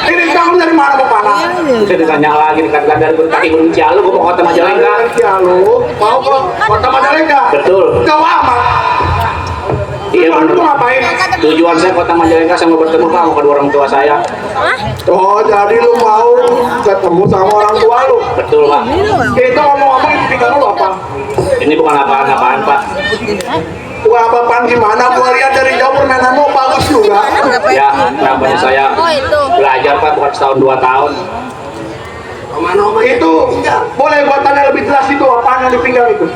Ini kamu dari mana mau panah? Saya ditanya lagi dikatakan dari kaki Gunung Cialu, gue mau kota Majalengka. Cialu, mau ke Kota Majalengka? Betul. Jauh amat. Iya Tujuan benar. lu ngapain? Tujuan saya kota Majalengka sama bertemu Pak, mau kedua orang tua saya. Oh, jadi lu mau ketemu sama orang tua lu? Betul Pak. Kita ngomong-ngomong di pinggang lu apa? Ini bukan apaan-apaan Pak. Wah, apaan gimana? Gua lihat dari jauh permainan lu bagus juga. Ya, namanya saya belajar Pak, bukan setahun 2 tahun. Itu boleh gua tanya lebih jelas itu apaan yang di pinggang itu?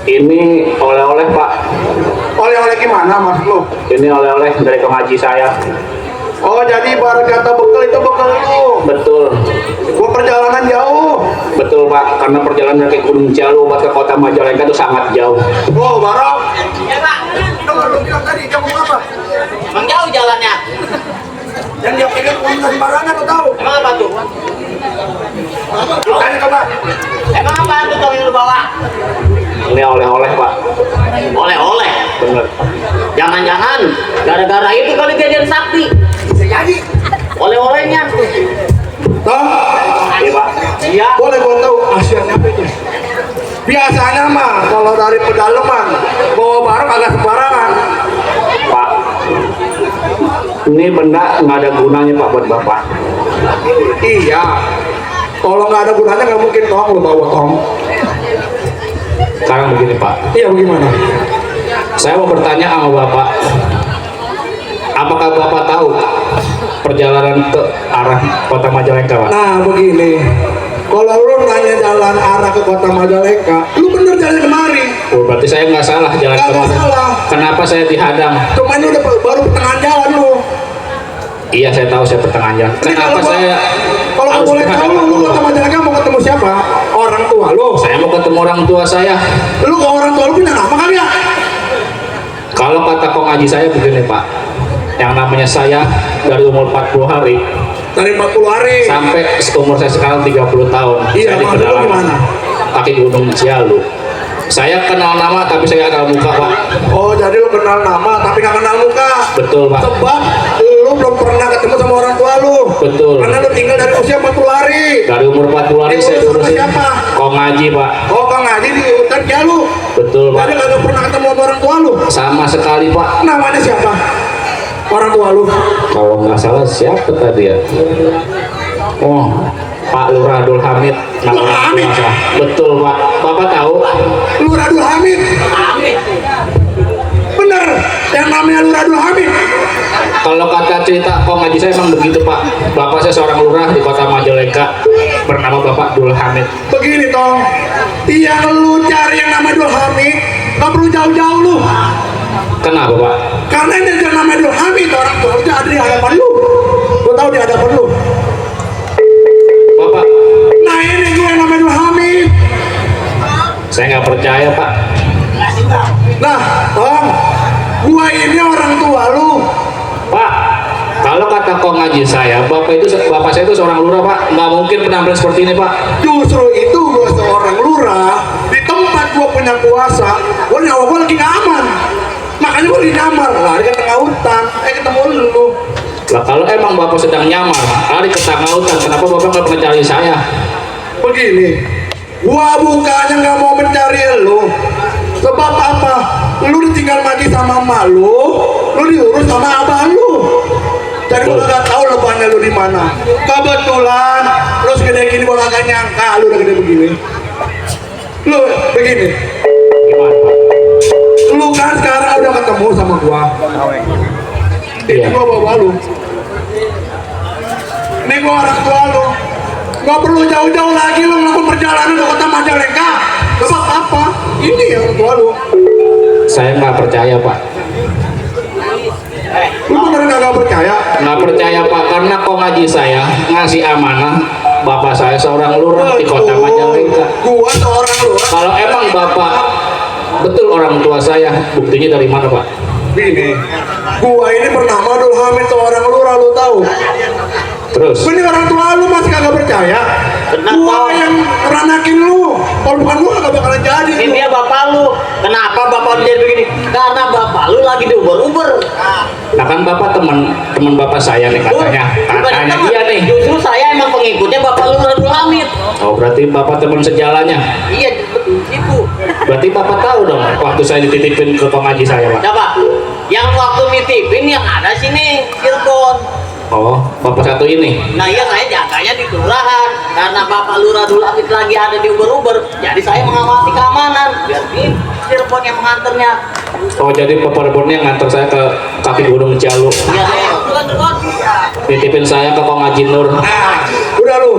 Ini oleh-oleh Pak. Oleh-oleh gimana mas lu? Ini oleh-oleh dari pengaji saya. Oh, jadi ibarat kata bekal itu bekal lu. Betul. Gua perjalanan jauh. Betul Pak, karena perjalanan dari Gunung Cialu buat ke kota Majalengka itu sangat jauh. Oh, Barok. Ya, Pak. Dengar lu bilang tadi kamu apa? Emang jauh jalannya? Yang dia pegang uang dari barangan lu tahu? Emang apa tuh? Lu tanya coba. Emang apa tuh yang lu bawa? Ini oleh-oleh Pak. Oleh-oleh. Bener. Jangan-jangan gara-gara itu kali dia jadi sakti. Bisa jadi. Oleh-olehnya. Toh? Iya Pak. Iya. Boleh gua tahu asiannya apa itu? Biasanya mah kalau dari pedalaman bawa barang agak sembarangan. Pak, ini benda nggak ada gunanya Pak buat Bapak. Iya. Kalau nggak ada gunanya nggak mungkin tong lu bawa tong. Sekarang begini Pak, Iya bagaimana? saya mau bertanya sama Bapak, apakah Bapak tahu perjalanan ke arah kota Majalengka Pak? Nah begini. Kalau lu nanya jalan arah ke kota Majalengka, lu bener jalan kemari. Oh, berarti saya nggak salah jalan Nggak ke mana? salah. Kenapa saya dihadang? Cuman lu udah baru pertengahan jalan lu. Iya saya tahu saya pertengahan jalan. Ini Kenapa saya kalau harus boleh tahu dihadang lu dulu? kota Majalengka mau ketemu siapa? Orang tua lu. Saya mau ketemu orang tua saya. Lu ke orang tua lu punya nama kan ya? Kalau kata kong ngaji saya begini Pak, yang namanya saya dari umur 40 hari Dari 40 hari. sampai umur saya sekarang 30 tahun. Iya, Saya di maksud lu pedalaman gimana? kaki Gunung Cialu. Saya kenal nama tapi saya nggak kenal muka Pak. Oh jadi lu kenal nama tapi nggak kenal muka. Betul Pak. Sebab lu belum pernah ketemu sama orang tua lu. Betul. Karena lu tinggal dari usia 40 hari. Dari umur 40 hari saya Diurus sama diurusin siapa? kong ngaji Pak. Oh Kang Haji di hutan Jalu. Betul Pak. Jadi nggak pernah ketemu sama orang tua lu. Sama sekali Pak. Namanya siapa? Orang tua lu. Kalau nggak salah siapa tadi ya? Oh, Pak Lurah Abdul Hamid. Nama Lurah orang Hamid? tua saya. Betul Pak. Bapak tahu? Luradul Hamid. Bener. Yang namanya Luradul Hamid. Kalau kata cerita kong ngaji saya emang begitu Pak. Bapak saya seorang lurah di kota Majalengka bernama Bapak Abdul Hamid. Begini toh. Yang lu cari yang namanya Dul Hamid. Gak perlu jauh-jauh lu. Kenapa Pak? Karena ini yang namanya Dul Hamid. Orang tua lu ada di hadapan lu. Lu tahu di hadapan lu. Bapak, Nah ini gue yang namanya Dul Hamid. saya nggak percaya Pak. Nah, Om, gua ini orang tua lu. Pak, kalau kata kong ngaji saya, bapak saya itu seorang lurah Pak. Nggak mungkin penampilan seperti ini Pak. Justru itu gua seorang lurah di tempat gua punya kuasa. Gua nyawa gua lagi gak aman. Makanya gua dinyamar lari ke tengah hutan. Ketemu lu. Lah kalau emang bapak sedang nyamar, lari ke tengah hutan, kenapa bapak nggak pernah cari saya? Begini, gua bukannya nggak mau mencari lu. Sebab apa? Lu ditinggal mati sama emak lu diurus sama abah lu. Jadi gua nggak tahu lebannya lu di mana. Kebetulan lu segede gini gua nggak nyangka lu udah gede begini. Lu begini, Gimana Pak? lu kan sekarang udah ketemu sama gua. Ini Iya. gua bawa lu. Ini gua orang tua lu. Gak perlu jauh-jauh lagi lu melakukan perjalanan ke kota Majalengka. Sebab apa? Ini yang tua lu. Saya nggak percaya Pak. Lu beneran gak percaya? Nggak percaya Pak, karena kong ngaji saya ngasih amanah bapak saya seorang lurah di kota Majalengka. Gua seorang lurah. Kalau emang bapak betul orang tua saya, buktinya dari mana Pak? Gini, gua ini bernama Dul Hamid seorang lurah, lu tahu? Terus? Bener orang tua lu masih kagak percaya. Kenapa? Gua yang ngeranakin lu. Kalau bukan gua kagak bakalan jadi. Ini dia bapak lu. Kenapa bapak lu jadi begini? Karena bapak lu lagi diuber-uber. Nah kan bapak teman bapak saya nih katanya Bukan dia nih. Justru saya emang pengikutnya bapak lu Radul Hamid. Oh berarti bapak teman sejalannya. Iya, betul. Itu. Berarti bapak tahu dong waktu saya dititipin ke pengaji saya pak. Coba. Yang waktu nitipin yang ada sini Cirebon. Oh bapak satu ini. Nah iya saya jaganya di kelurahan. Karena bapak lu Radul Hamid lagi ada di uber-uber. Jadi saya mengawasi keamanan. Biar di Cirebon yang mengantarnya. Oh jadi bapak Rebonnya ngantar saya ke kaki gunung Cialu. Iya, Cirebon. Nitipin saya ke pengaji Nur. Udah lu.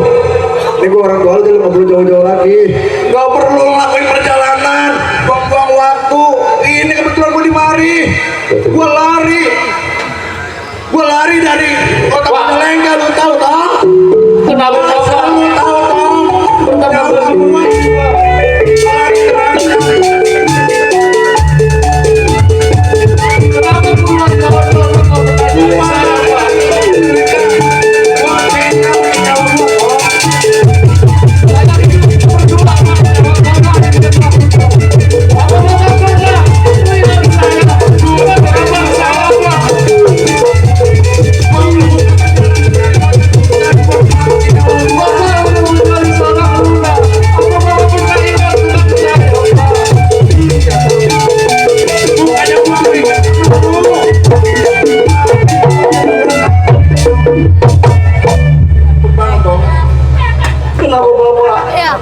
Ini gua orang tua lu jadi nggak perlu jauh-jauh lagi. Gak perlu ngelakuin perjalanan, buang-buang waktu. Ini kebetulan gua di mari. Gua lari dari kota Majalengka, lu tahu toh? Kenapa bapak? Lu tahu toh? Jauh semua.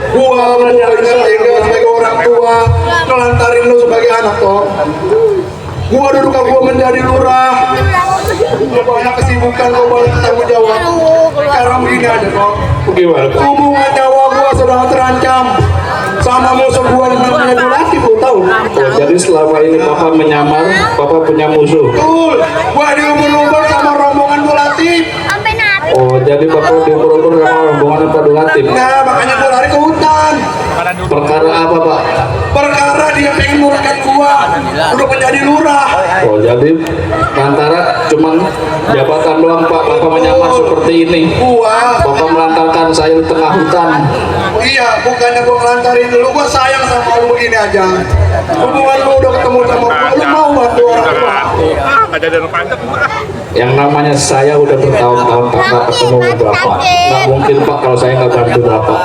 Lari gua sebagai orang tua ngelantarin lu sebagai anak toh. Gua dulu gua menjadi lurah. Gua banyak kesibukan, gua banyak tanggung jawab. Sekarang begini aja toh. Gimana? Hubungan nyawa gua sudah terancam sama musuh gua yang namanya Dulati, gua tahu. Oh, jadi selama ini bapak menyamar, bapak punya musuh. Betul. Gua diumur-umur sama rombongan Dulati. Oh, jadi bapak diukur-ukur sama rombongan Pak Dulatif. Nah, makanya gua lari ke hutan. Perkara apa pak? Perkara dia pengen murahkan gua untuk menjadi lurah. Oh, jadi antara cuman jabatan doang pak, bapak menyamar seperti ini. Gua Bapak melantarkan saya di tengah hutan. iya, bukannya gua ngelantarin dulu, gua sayang sama lu begini aja. Hubungan lu udah ketemu sama gua, lu mau bantu orang tua. Yang namanya saya udah bertahun-tahun tak nggak ketemu bapak. Nggak mungkin pak kalau saya nggak bantu bapak.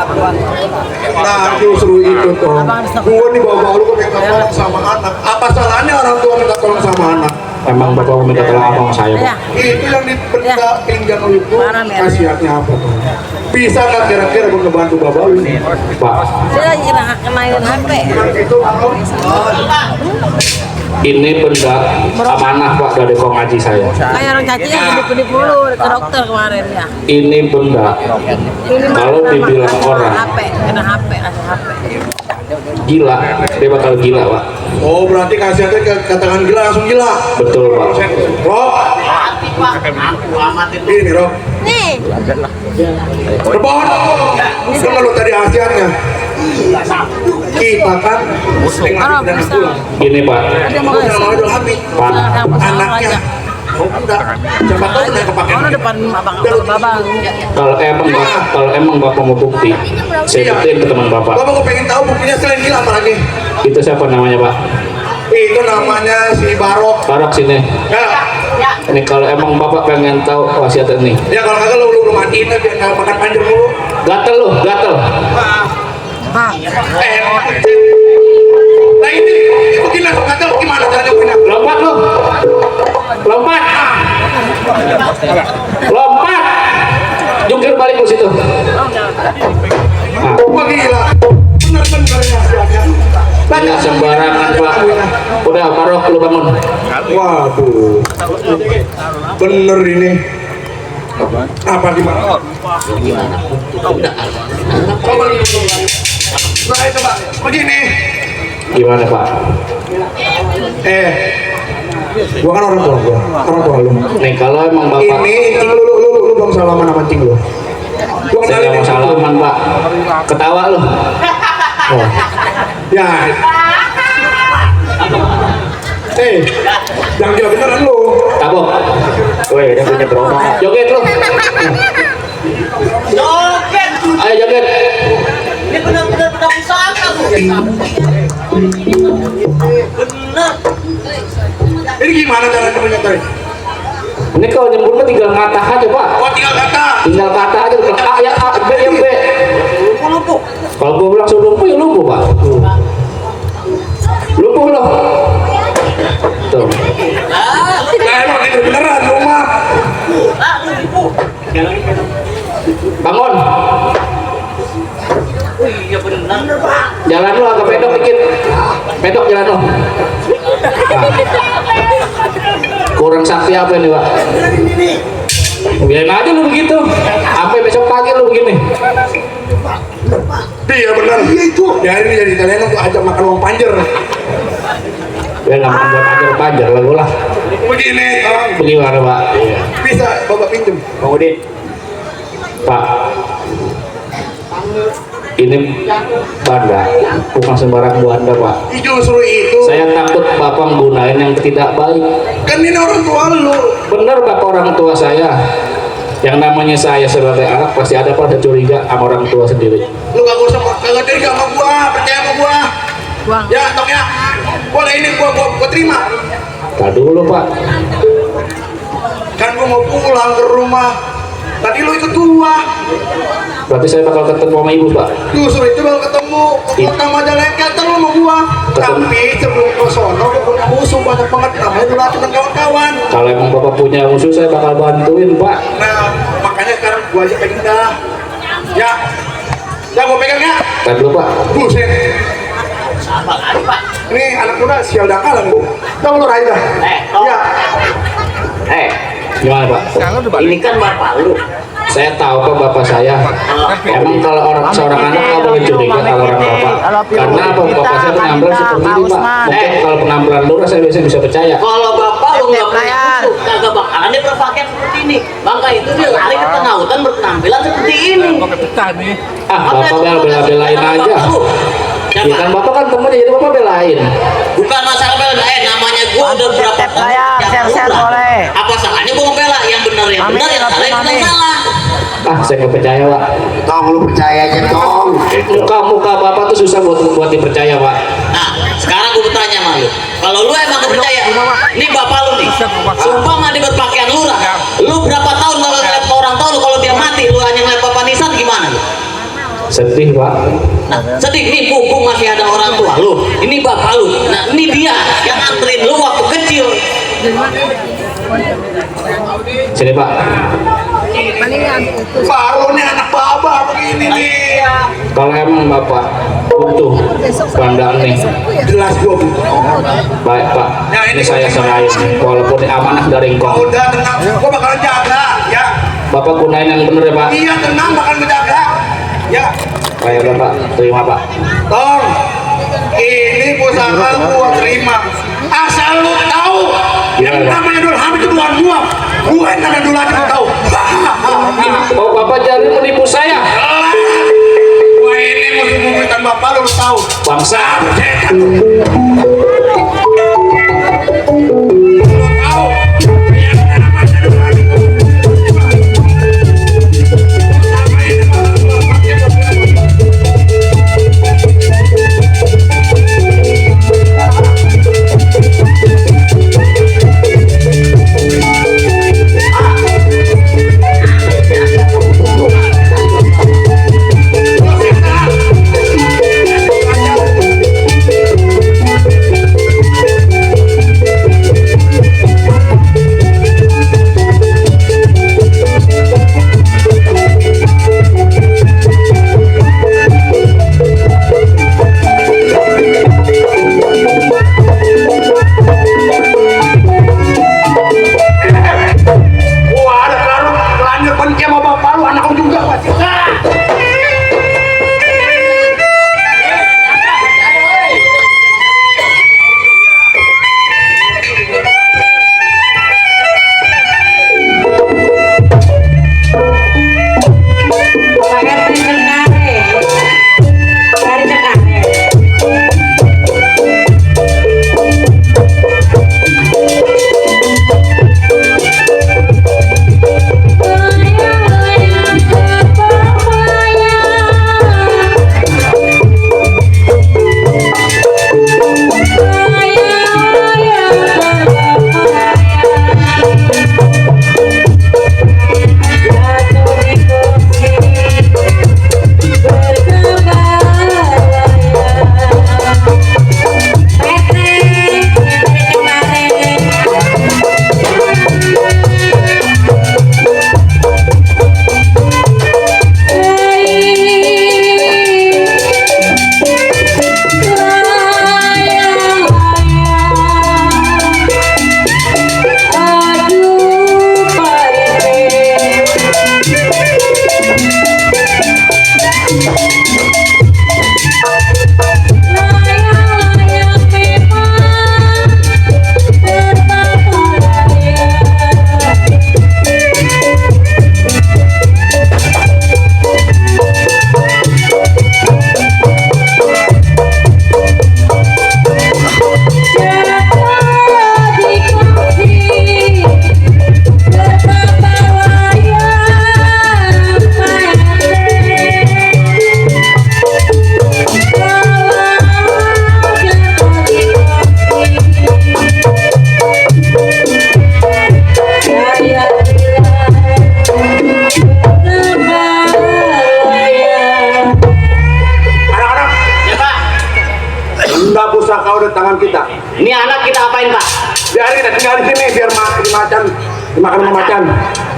Nah, justru itu toh. Gua nih bawa lu kok minta tolong sama anak. Apa salahnya orang tua minta tolong sama anak? Emang bapak mau minta tolong apa sama saya pak? Itu yang diperintah pinggang lu itu khasiatnya apa tuh? Bisa nggak kira-kira gua ngebantu bapak lu nih? Pak, Dia kenalin HP. Itu kalau ini benda amanah pak dari pengaji saya. Kayak orang caci yang kedip-kedip mulu ke dokter kemarin ya. Ini benda kalau dibilang orang HP, kena HP, langsung HP. gila, dia bakal gila pak. oh, berarti khasiatnya katakan gila langsung gila. Betul pak. Rob, Hati pak. Aku amatin. ini Rob. Nih. Rebon, dengar lu tadi khasiatnya. Kita kan dengan dan pulang. Gini pak, Dia mau Gua ngasih. sama Idul Hamid. pak, Anaknya. Oh, enggak. Siapa tahu udah kepake. Oh, depan abang. kalau emang bapak mau bukti, saya buktiin ke teman bapak. Bapak kok pengen tahu buktinya selain gila apa lagi? Itu siapa namanya pak? Itu namanya si Barok. Barok sini. Ya, Ini kalau emang bapak pengen tahu wasiat ini, ya kalau kagak lu matiin aja biar nggak makan panjang dulu. gatel loh, gatel. Nah ini begini langsung kata gimana caranya punya? Lompat lo, lompat, lompat, jungkir balik ke situ. Nah, Wah gila, bener-bener ya khasiatnya. banyak sembarangan pak. Udah Barok lu bangun. Waduh, bener ini. Apa gimana? Nah itu pak, begini. Gimana pak? Gua kan orang tua lu. Nih kalau emang bapak, Ini lu belum salaman sama cing lu. Gua saya kenalin mau cing lu. salaman pak. Ketawa lu. Oh. Ya. Jangan gila beneran lu. Tabok. Woi, dia punya gerobak. Joget lu. Joget. Ayo joget. Ini benar-benar pusaka tuh. Bener. Ini gimana cara temennya tadi? Ini kalau nyembur mah tinggal ngatah aja pak. Oh tinggal kata. Tinggal kata aja. A ya A, B ya B. Lumpuh. Kalau gue bilang suruh lumpuh ya lumpuh pak. Lumpuh loh. Tuh. Nah emang itu beneran rumah. Lumpuh. Bangun. Iya bener Pak. Jalan lu agak pedok dikit. Pedok jalan lu. Nah. Kurang sakti apa ini pak? Biarin aja lu begitu. Sampai besok pagi lu begini. Iya benar. Iya itu. Dari ini jadi kalian untuk ajak makan uang panjer. Ya nggak makan buat panjer lah gue lah. Begini, Kang. Bagaimana pak? Bisa bapak pinjem. Bang Udin. Pak. Ini banda, bukan sembarang banda pak. Justru itu. Saya takut bapak menggunakan yang tidak baik. Kan ini orang tua lu. Bener bapak orang tua saya. Yang namanya saya sebagai anak pasti ada pada curiga sama orang tua sendiri. Lu gak usah kagak curiga sama gua, percaya sama gua. Ya, Tok ya. Boleh ini gua terima. Tadi dulu pak. Kan gua mau pulang ke rumah. Tadi lu ikut gua. Berarti saya bakal ketemu sama ibu pak. Justru itu bakal ketemu. Kota Majalengka ntar lu sama gua. Tapi sebelum ke sono gua punya musuh banyak banget namanya Dulatu dan kawan-kawan. Kalau emang bapak punya musuh saya bakal bantuin pak. Nah, makanya sekarang gua aja pengen dah. Ya. Ya gua pegang ya. Tadi dulu pak. Buset. Apa lagi Pak? Ini anak muda sial dakalan gua. Tahu lu Raida? Tok. Ya. Gimana pak? Ini kan bapak lu. Saya tahu kok bapak saya. Emang kalau seorang anak nggak boleh curiga kalau orang bapak. Karena apa? Bapak saya penampilan seperti ini pak. Mungkin kalau penampilan lurus saya biasanya bisa percaya. Kalau bapak lu nggak punya musuh, kagak bakalan dia berpakaian seperti ini. Bangka itu dia lari ke tengah hutan berpenampilan seperti ini. Ah, bapak bela-belain aja. Ya kan bapak kan temennya jadi bapak belain. Bukan masalah bela, namanya gua udah berapa tahun share boleh. Apa salahnya gua ngebela yang benar yang salah yang salah. Ah, saya nggak percaya pak. Tong lu percaya aja tong. Muka bapak tuh susah buat dipercaya pak. Nah, sekarang gua bertanya sama lu. Kalau lu emang gak percaya, ini bapak lu nih. Sumpah dia berpakaian lurah. Lu berapa tahun kalau ngeliat orang tua lu kalau dia mati, lu hanya ngeliat bapak nisan gimana lu? Sedih pak. Nah, sedih nih pupung masih ada orang tua lu. Ini bapak lu. Nah, ini dia yang anterin lu waktu kecil. Sini pak. Baru nih anak baba begini nih. Kalau emang bapak butuh bandang nih, Jelas gua butuh. baik pak. Ini saya serahin. Walaupun amanah dari engkau. Udah tenang, gua bakalan jaga ya. Bapak gunain yang bener ya pak. Iya tenang bakal menjaga. Ya. Ayo bapak, terima pak. Tong, ini pusaka gua terima. Asal lu tahu, yang namanya Dul Hamid itu bukan gua. Gua yang namanya Dul Hamid tahu. Oh bapak jadi menipu saya. Gua ini musuh-musuhan bapak lu tahu. Bangsa. tangan kita. Ini anak kita apain Pak? Biarin kita tinggal di sini biar dimakan sama macan.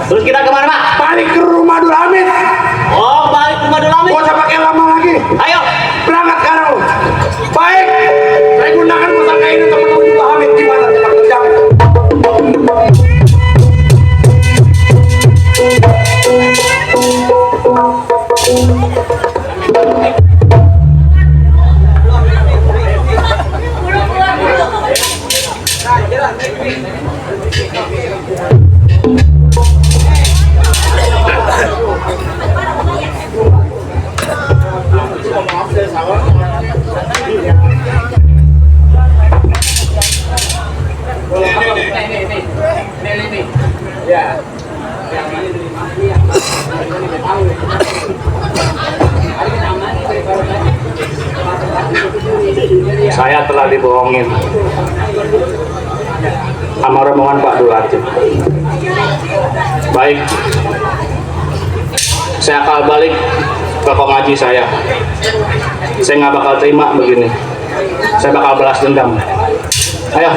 Terus kita kemana Pak? Balik ke rumah Dul Hamid. Oh balik ke Madulamin. Gak usah pakai lama lagi. Ayo. Berangkat sekarang lu. Baik. Saya gunakan pusaka ini untuk menemui Dul Hamid. Gimana cepat kerjaan? Saya telah dibohongin sama rombongan Pak Dul Hatib. Baik, saya akan balik ke pengaji saya. Saya nggak bakal terima begini. Saya bakal balas dendam. Ayo,